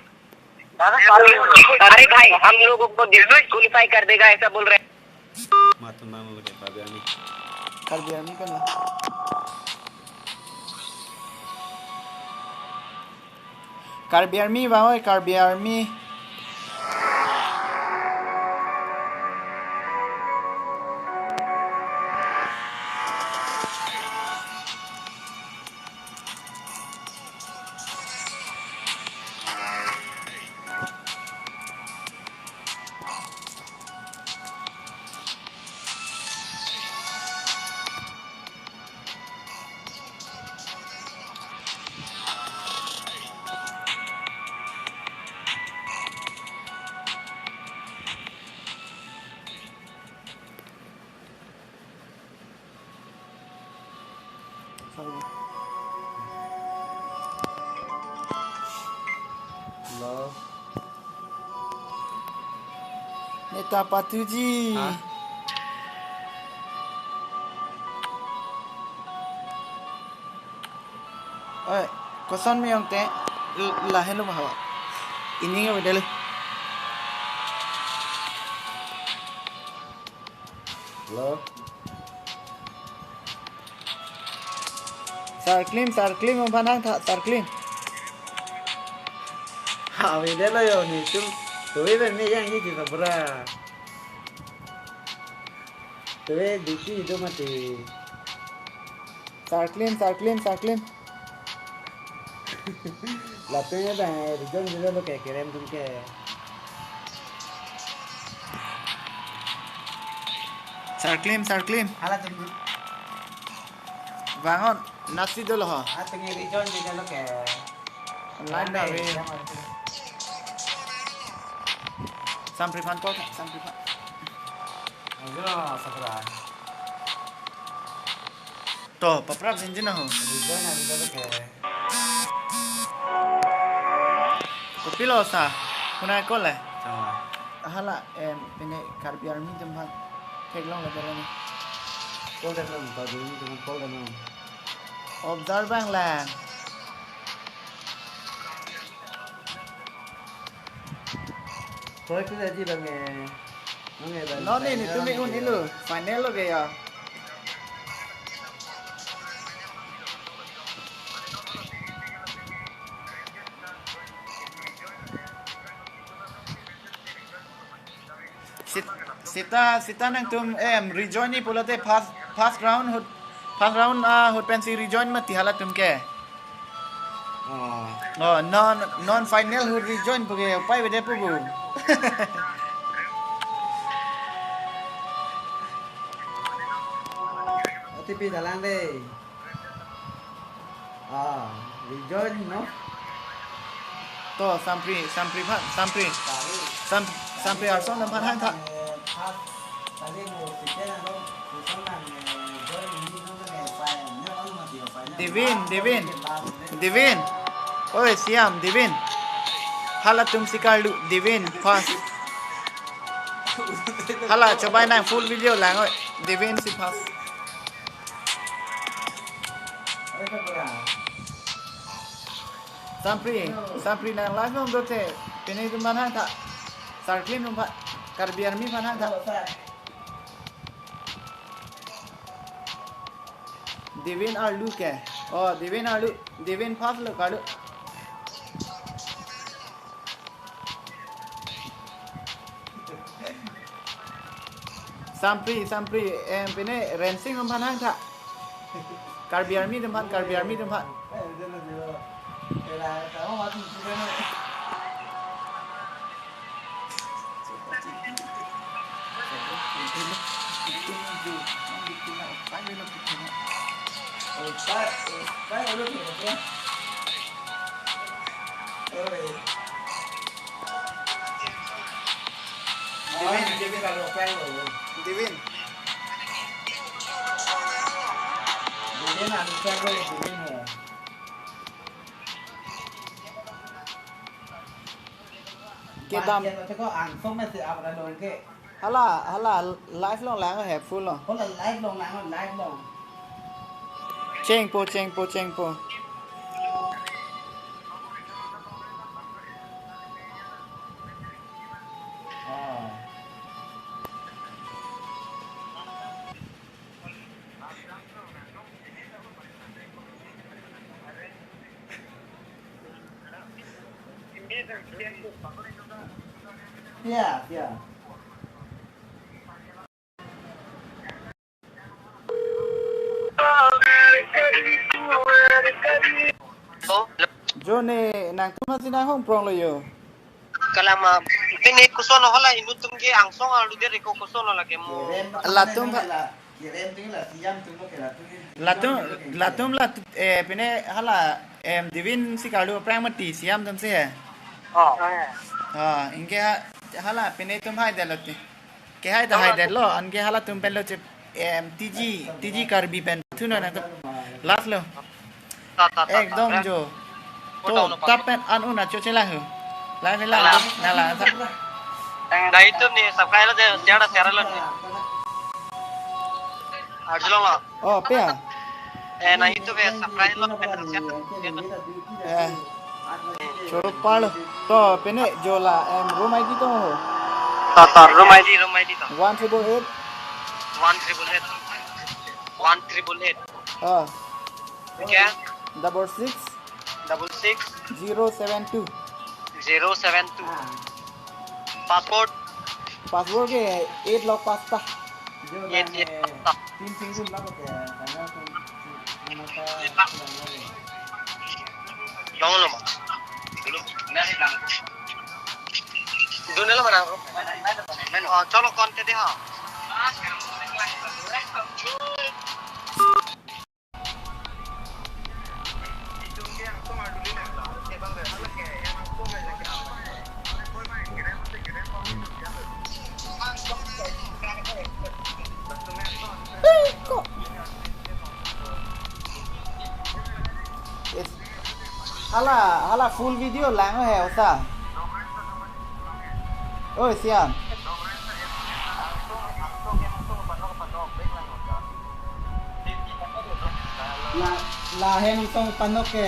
अरे भाई, हम लोगों को डिस्क्वालीफाई कर देगा, ऐसा बोल रहे हैं। Matun bang lo ke Karbi Army. Karbi Army kan la. Karbi Army bang oi, Karbi Army. Hello. Neta patuji. Ha? Oi, koson meyong te, l-, lahen lo mahawa. Ini nggak beda lo. Hello. Sarklim, Sarklim, ang panang tha, Sarklim. Ha, beda lo yo ni tum. Tuwe ben me yang ni di sabra. Tuwe duty do mati. Sarklim, Sarklim, Sarklim. Lapen ya bang, region juga lo kayak keren tum ke. Sarklim, Sarklim. Hala tum. Vangon, nasi dolo ho. Ah, tum rejoin di dolo ke. Online da ve. Yang ada tu. Sampriphan ko, Sampriphan. Ayo, Sakra. To, paprap jinjin ho. Rejoin di dolo ke. Kopilo sa, kuna ko le? Sama. Hala, em, pine Karbi Army atum aphan theklong lagare ni. Call them now, Karbi Army atum call them now. Observe bang lang. Koi tu tadi bang eh. Bang eh, bang. No, ni, ni, final tumi lo un ke. Ilo. Final lo ke ya. Sit-, sita, sita nangtum, em, rejoin ni pulote first, first round ahut, first round, ah, ahut pensi rejoin mati halatum ke. Oh. Oh, non, non final ahut rejoin pu ke, upai bede pu bu. O T P dalang dei. Ah, rejoin, no? To, Sampri, Sampriphan, Sampri. Sam-, Sampri Arsong atum aphan hang tha. Divin, Divin. Divin. Oi, Siam, Divin. Halatumsi karlu, Divin, first. Hala, chobai nang full video lang, oi. Divin si first. Sampri, Sampri nang live long dote, pine atum aphan hang tha. Sarklim atum aphan, Karbi Army aphan hang tha. Divin arlu ke. Oh, Divin arlu, Divin first lo karlu. Sampri, Sampri, em, pine Rensing atum aphan hang tha. Karbi Army atum aphan, Karbi Army atum aphan. Divin. Divin. Kedam. Hala, hala, live long lang he, full long. Hala, live long lang, live long. Chengpo, chengpo, chengpo. Ah. Ya, ya. Oh, jo ne nangtum si nanghong prong lo jo. Kalama, pine koson hala inut atum ke angsong arlu det ko koson lake mo. Latum pha-, latum, latum la, eh, pine hala, em, Divin si karlu aphrang mati Siam atum si he. Oh. Ah, anke ha-, hala pine atum hai det lote. Ke hai ta hai det lo, anke halatum pen lo chip, em, T G, T G Karbi pen. Thu non nangtum. Last lo. Ta, ta, ta, ta. Ekdom jo. To, tap pen an un acho chela ho. Live la, la, la, la. Dai tu ni subscribe lo je, share, share lo ni. Arjulong lo. Oh, pe ya? Eh, na itu be subscribe lo, share. Eh. Choro palo. To, pine jo la, em, room I D to ho. To, to, room I D, room I D to. One triple eight. One triple eight. One triple eight. Ah. Okay. Double six. Double six. Zero seven two. Zero seven two. Password. Password ke eight lock pasta. Eight, eight pasta. Long lo ma. Dun lo ma nang. Oh, cholo kon te de ha. Hala, hala full video lang he osa. Oi, Sian. La, la hem tong panok ke,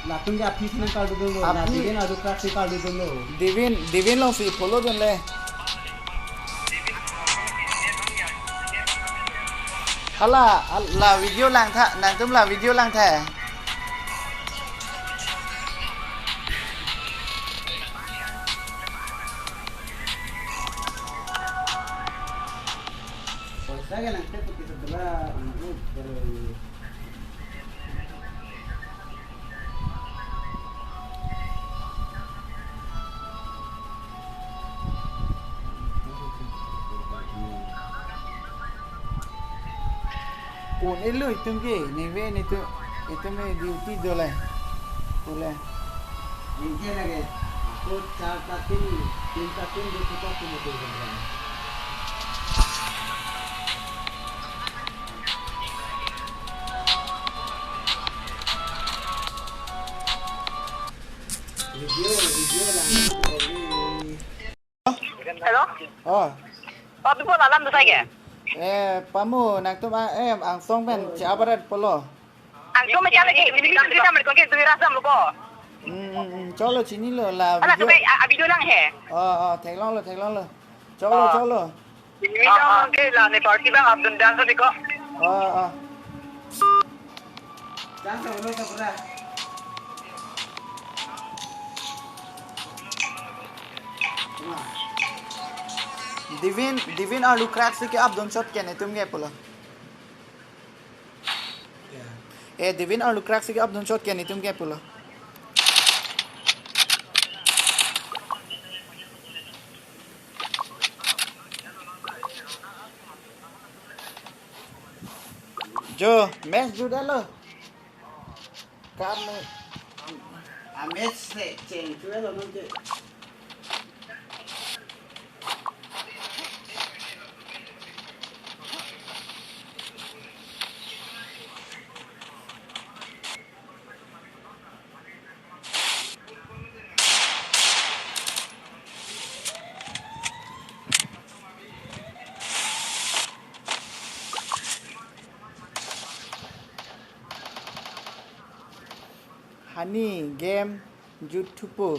latum ke aphi si nangkardu dunlo, la Aphi. Digen adu krak si kardu dunlo. Divin, Divin along si follow dunle. Hala, la video langtha, nangtum la video langtha. Poisa ke nangte putih sebelah, angkut, terus. Un-elo itum ke, ningve itum, itum ke duty dole. Pule. Ningke lagi, aku char tatin, tin tatin di kita punya tu sebenarnya. Video, video lang. Hello? Oh. Oh, people alam tu saya. Eh, pamu, nangtum, ah, eh, angsong pen, si abarat polo. Angsong pen chala ke, ini kita mereka ke tu rasa lo ko. Hmm, hmm, hmm. Cholo, chinilo, la Ala tu video. Kai, a, a video lang he. Oh, oh, theklonglo, theklonglo. Cholo, oh. Cholo. Ini lang ke la ne party bang Abdul dance ni ko. Oh, oh. Divin, Divin arlu krak si ke-up dun shot ke netum ke pulo. Eh, Divin arlu krak si ke-up dun shot ke netum ke pulo. Jo, match ju dalo. Kam, a match se cheng chu dalo nonke. Honey game juthupo.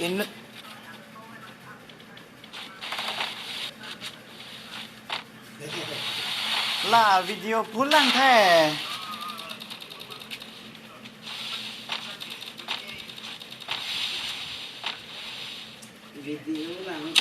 In la video pulang the. Video lang.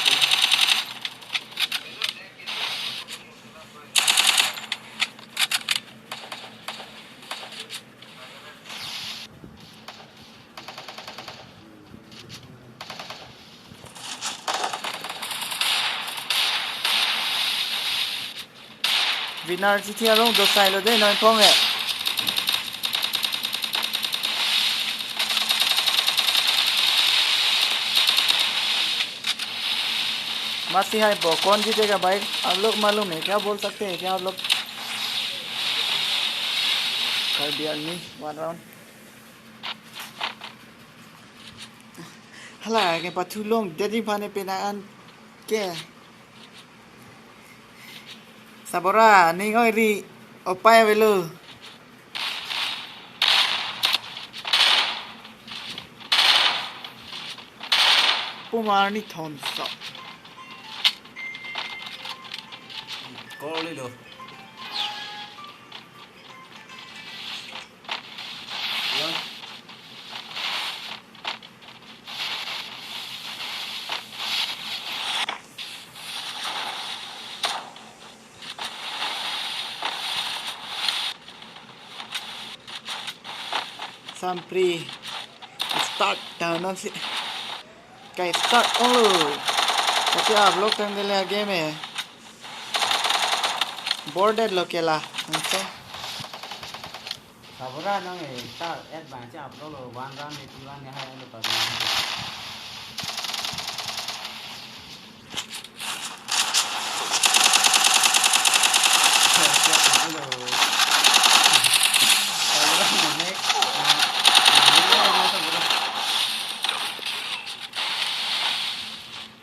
Winner chithi arong do sailo de noi phong e. Masi hai bo, कौन जीतेगा भाई? आप लोग मालूम है क्या? बोल सकते हैं क्या आप लोग? Karbi Army one round. Hala ke pathu long, jadi phane pena an ke. Sabora, ning oi ri, opai avelo. Pumar ni thon so. Call ni do. Hello? Sampri start down si. Kai start olo. Kasi upload tang dele game eh. Bored lo kela. Anso. Sabura nang eh start at bang si upload lo one round ni two round ni hai lo pa.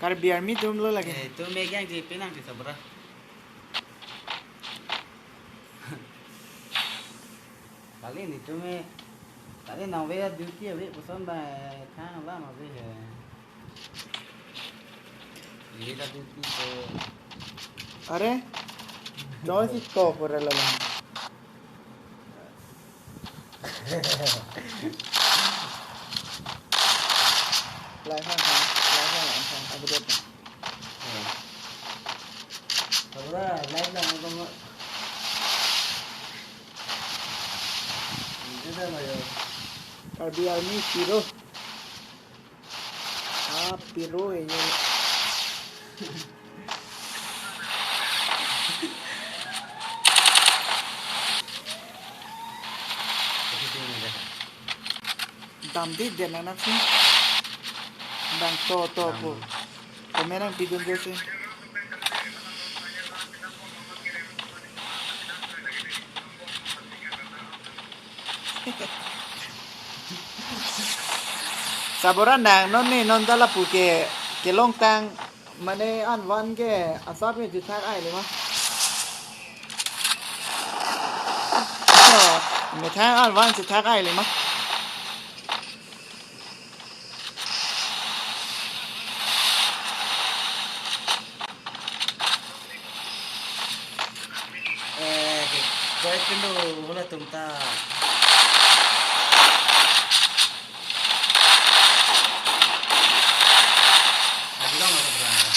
Karbi Army atum lo lake. Eh, tu megang di pinang di sabra. Kali ni tu me, kali nang ve duty ave puson ba thang alam ave he. Ye ta duty ko. Are? Joy si to pura lalang. Lai hang hang, lai hang hang hang, update. Sabra, live lang ako mo. Hindi na mayo. Karbi Army, Piro. Ah, Piro eh, yun. Damde de nana si. Bang to to po. Kami nang pidun de si. Sabora nang non ni non ta lapu ke kelongtang mane an van ke asap ke juthak ai le ma. Oh, methang an van juthak ai le ma. Eh, ke, koi kilo hula tum ta. Abilang ada berapa?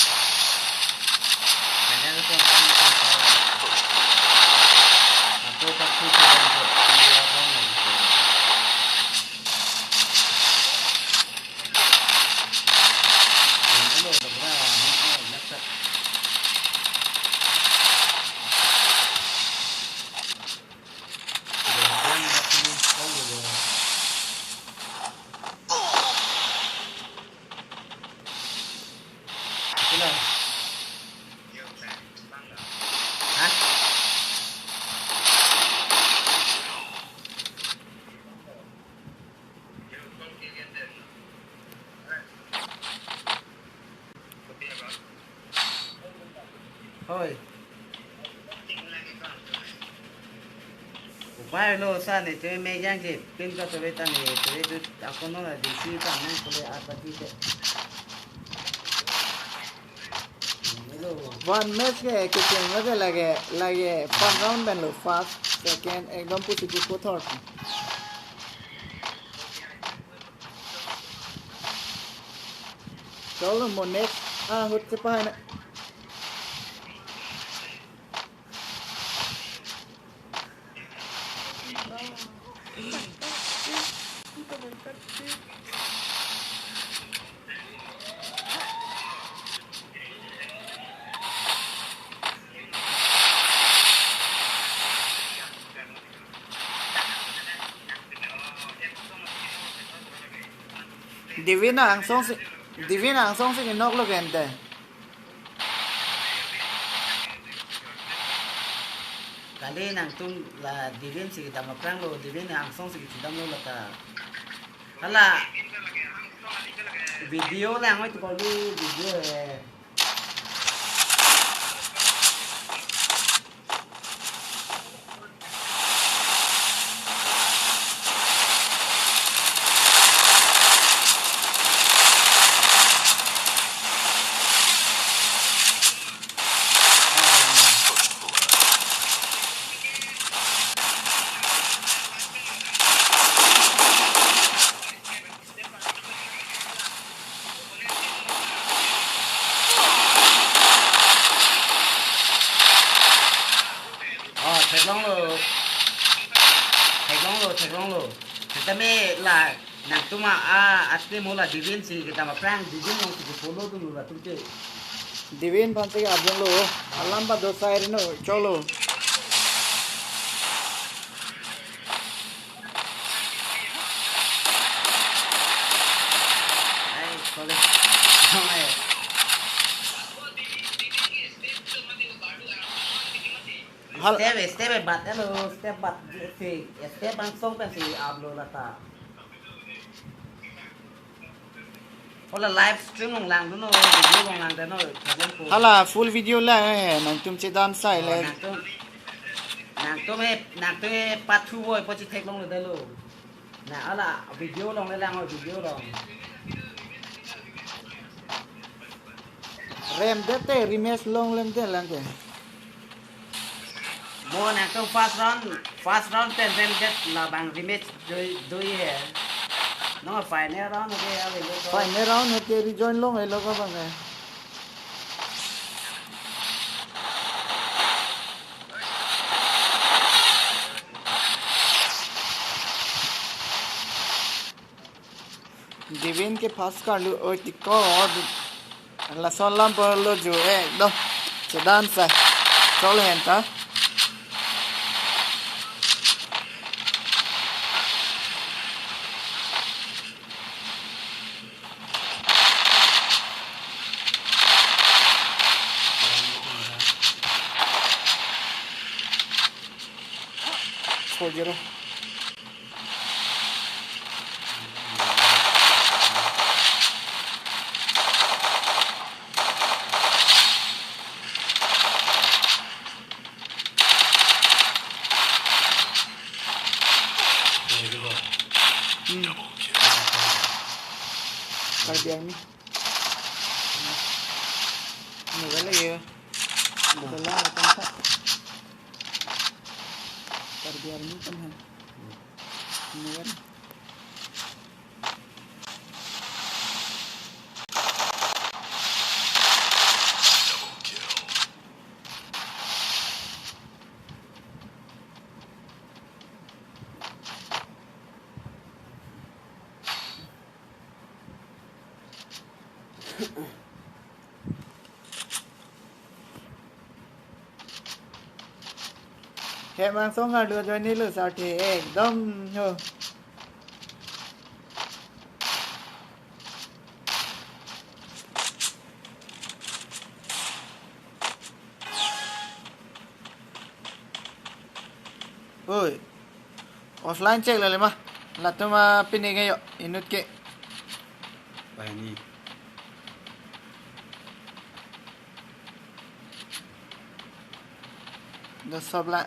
Kanya itu kan kita. Aku tak suka dengan dia orang lagi. Hoi. Upai lo sa ne te me jang je pin ka to beta ne te du akono la di si ta nang kule apa ti te. Hello. One match ke ke ke lage lage lage fun round ben lo, first, second, ekdom pusi pu kothor. Chalo mo next ahut chepahaina. Divina angsong si, Divina angsong si inok lo kente. Kali nangtum la Divin si kedam aphrang lo, Divin angsong si kedam lo lata. Hala video lang itu kali video eh. Ah, theklonglo. Theklonglo, theklonglo. Tame la nangtum a, a, asti mo la Divin si kita ma prank Divin mo si follow tu la tum ke. Divin aphan si abang lo. Alam ba dosai rino cholo. Ai, sorry. Ai. Hal- Step, step bat, hello, step bat, si, step bang song pen si upload lata. Hala live stream along lang dunnon, video along lang dunnon, problem ko. Hala full video lang eh, nangtum chedan sai Oh, le. Nangtum, nangtum eh, nangtum eh part two boy po chetheklong le dalo. Na hala video along le lang, oh, video along. Rem det te rematch long lem te lang ke. Mo nangtum first round, first round pen rem det labang rematch do, do ye. No final round ke avelo ko. Final round ke rejoin long avelo ko bang eh. Divin ke pass karlo, oi, tiko, lason lam parlo jo, ekdom chedan sa. Chol hen ta. Four zero. Hmm. Karbi Army. Mobile lagi ya. Mobile lah, apa? Karbi Army kan, ha? Mobile. Hemang song arlo join lo sarthe ekdom ho. Oi. Offline check lale ma. Latum apini ke yo inut ke. Bahini. Dos sabla.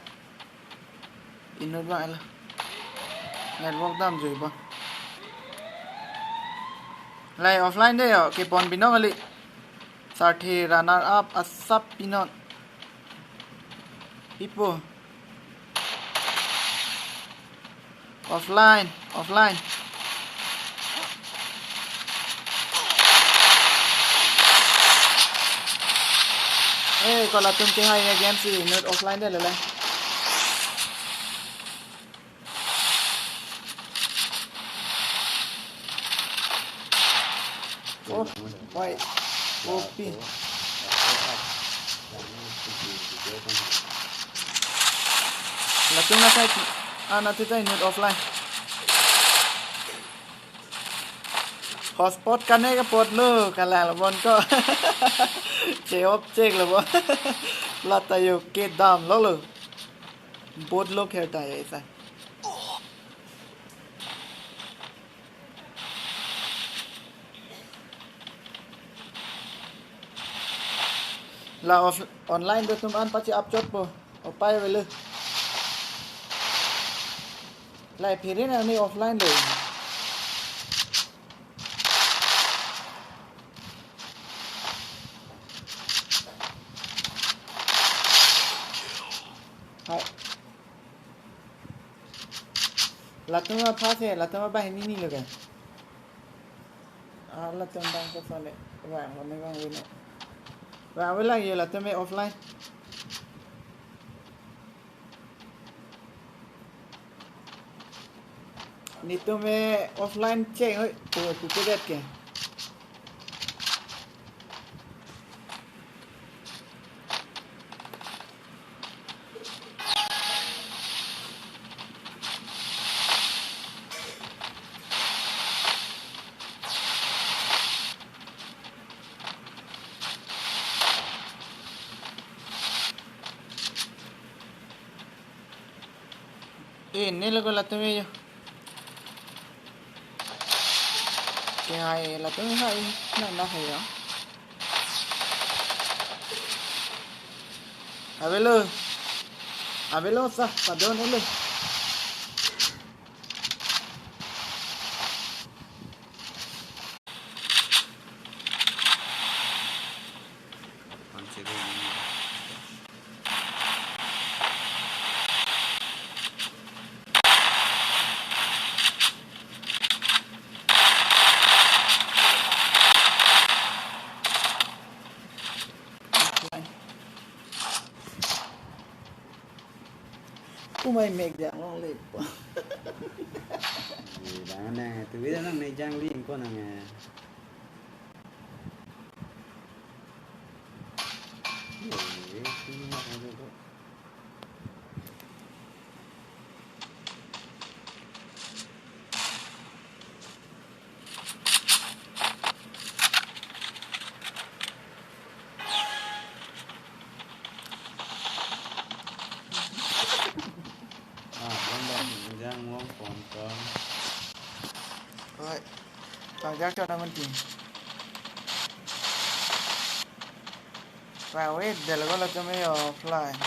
Inut bang elo. Network dam jui bang. Lai offline de yo, kepon binong kali. Sarthe runner up asap pinon. Ipo. Offline, offline. Eh, ko latum ke hai again si inut offline de lele. Oh, why? O P. Latum na sai, ah, na tu tai inut offline. Hotspot connect apotlo, kalang lo bon ko. Che off check lo bon. Lata yo ke dam lo lo. Bot lo kher ta ya isa. La off, online do tum an pachi upload po. Opai velu. La phirin ani offline do. Hai. Latum apha se, latum abahini ni lo ke. Ah, latum bang ko sone. Bang, bang, bang, bang. Bang, bang lagi latum e offline. Netum ke offline cheng oi, tu pupedet ke. Eh, ne lago latum ke jo. Ke hai latum hai, na na hai jo. Avelo. Avelo sa, padon ele. Kumai mek jang longle po. Di bang nang tu bida nang mek jang ling ko nang eh. Eh, ini mak ada tu. Ah, bang bang, jang wong pon kong. Oi, bang jang chon amun tin. Bang wait, dal gol atum ke offline.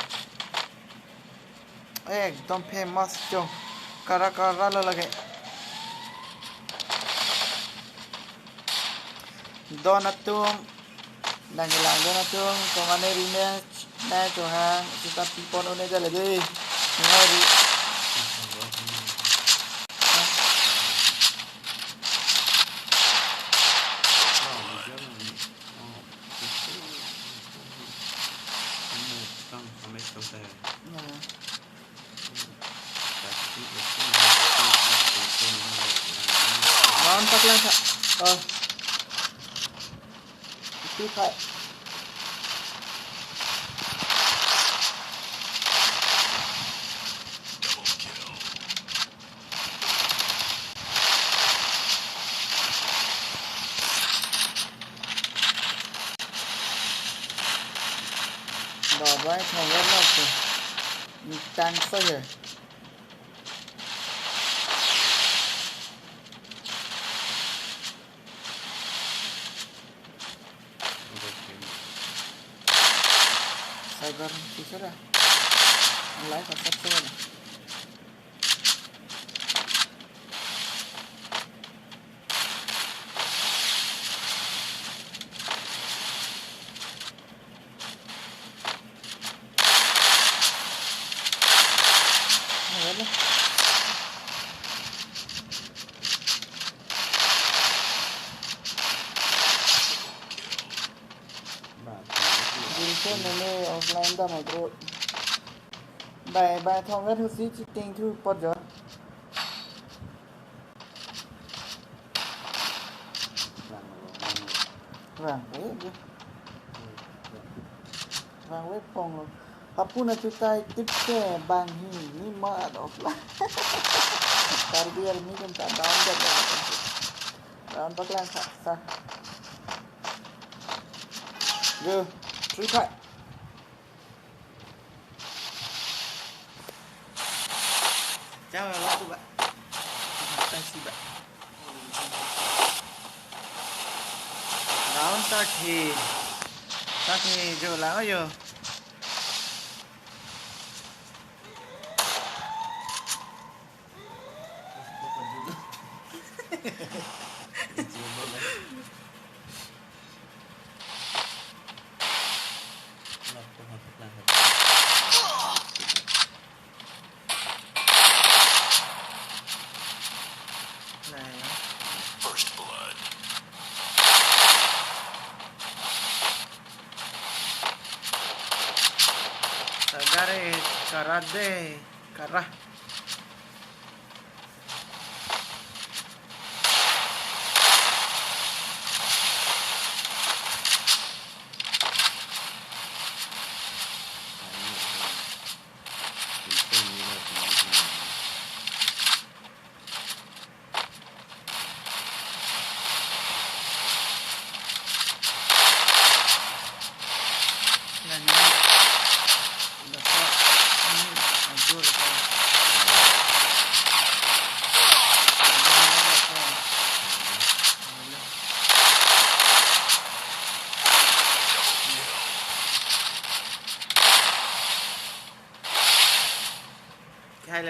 Ekdom famous jo. Kara kara lo lage. Don atum. Nanglang don atum. Komane rematch. Na chohang. Sita pipon une jale de. Ningari. Lawan paklang sa. Oh. Itu kak. Babai thong vet lo tu. Ni tang so ye. Cyber teacher ah. Live accept so ye. Wala. Ba, Wilson nene offline dam abro. Bai, bai thong vet husi chiting thu pot jo. Rang, eh, je. Rang we pong lo. Hapuna chutai tip ke bang hi ni mat offline. Karbi army kan ta down dam. Down paklang sa, sa. Go, three five. Chao, lo tu ba. Taxi ba. Down thirty. Thirty jo lang ayo. First blood. Sagare karade kara.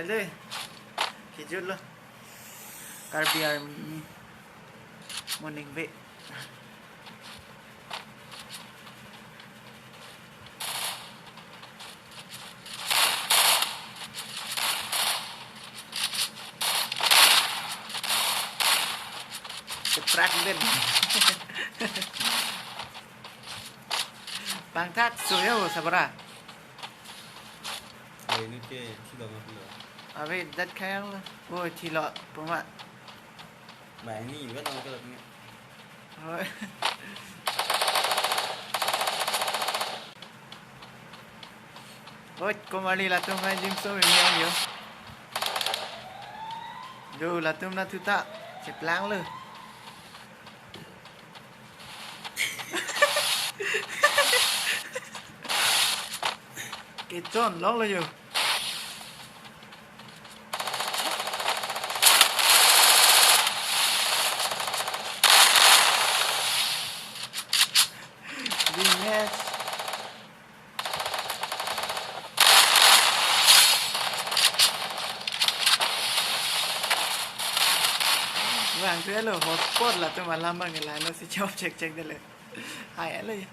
Dei, kejut lo. Karbi Army morning ve. Keprak den. Pangthak suyo sabra. Oi, ini ke thilo ma thilo. Ave dat khayang lo. Oi, thilo puma. Ba ini juga tahu kalau ini. Oi. Oi, komali latum hai jim so ini yo. Do latum na thuta cheplang lo. Kechon long lo yo. Di match. Bang tu lo hotspot latum alam bang la no si chop chek chek dele. Hai alo ya.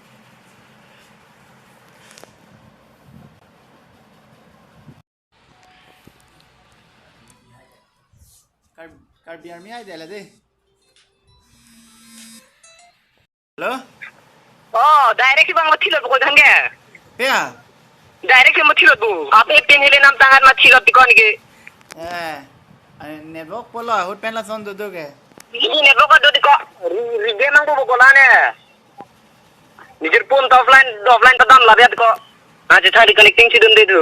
Kar-, Karbi Army hai dele de. Hello? Oh, direct si bang mathilot bu ko dhan ke? Ya. Direct si mathilot bu. Ape pin hile nam tangan mathilot di ko neke. Eh, network pulo ahut pen lason dodok ke. Ini network ko dodi ko. Ri-, ri-, game ang bu ko la ne. Nijir phone ta offline, offline ta dam la biat ko. Na chetha reconnecting si dunde tu.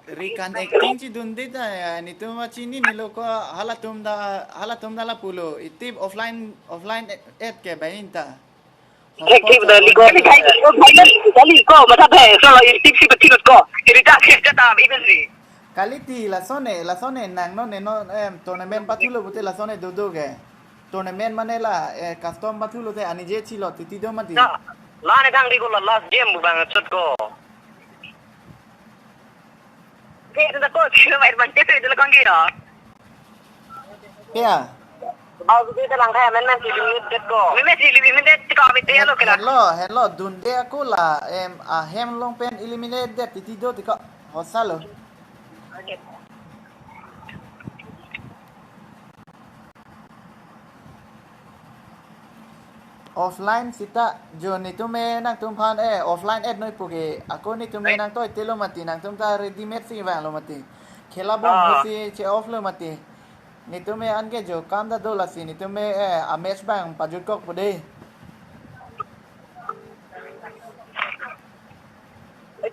Reconnecting si dunde ta ya, netum ma chinine lo ko halatum ta, halatum ta lapulo. Itip offline, offline add ke bain ta. Thek thek da liko. Kali, kali, kali, kali ko, masa be, so, itip si betul ko. Cerita, cerita ta, even si. Kali ti, lason ne, lason ne, nang non ne, non, em, tournament pathulo pute lason ne dodok ke. Tournament mane la, eh, custom pathulo te, anije chilo, titi do mati. La, la ne thang di ko la, last game bu bang chot ko. Ke, ta ko, chilo mai bang chete, chilo kong ke ya. Ya. Bau ke ta lang kaya, men men si limit det ko. Men men si limit det ko, limit det lo ke la. Hello, hello, dunde ako la, em, ahem along pen eliminate det, titi do, tiko, hosa lo. Offline sita jo netum me nangtum aphan, eh, offline add noi puke. Ako netum me nangtoi telo mati, nangtum ta ready made si vanglo mati. Khela bom, ah, si che-off lo mati. Netum me anke jo kam ta do lasi netum me, eh, a match bang pajut kok pu de.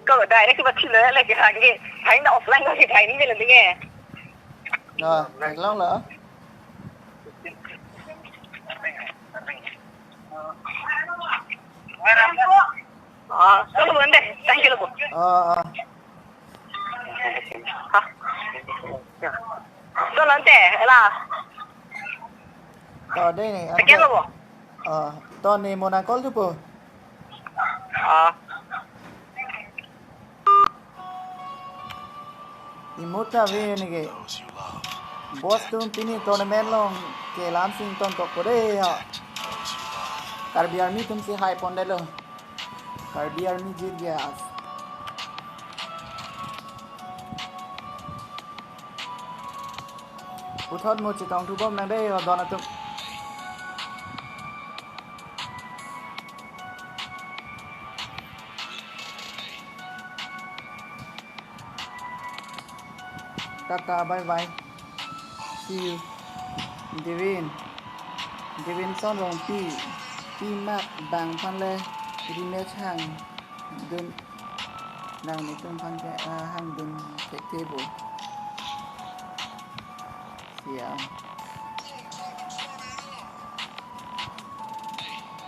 Ko direct si mathilo lagi hangge. Hang na offline ko si hang ni le dinge. Ah, theklong lo. Ah, solo bu ante. Thank you lo bu. Ah, ah. Ha. Solo ante, ela. To dei ne, second lo bu. Ah, to ne mo nang call thupo. Ah. Imut ta ave neke. Boss atum pini tournament along ke lam sing ton tok kore ha. Karbi Army atum si hai pon det lo. Karbi Army jit gaya. Puthot mo chetong thu bom nang dei, ho don atum. Tata, bye bye. See you. Devin. Devin Son Rongpi. Pi mak bang aphan le rematch hang dun. Nang netum aphan ke, ah, hang dun thekthe bo. Siam.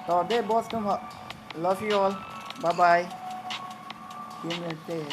To dei boss atum ho. Love you all. Bye bye. Kim Rete.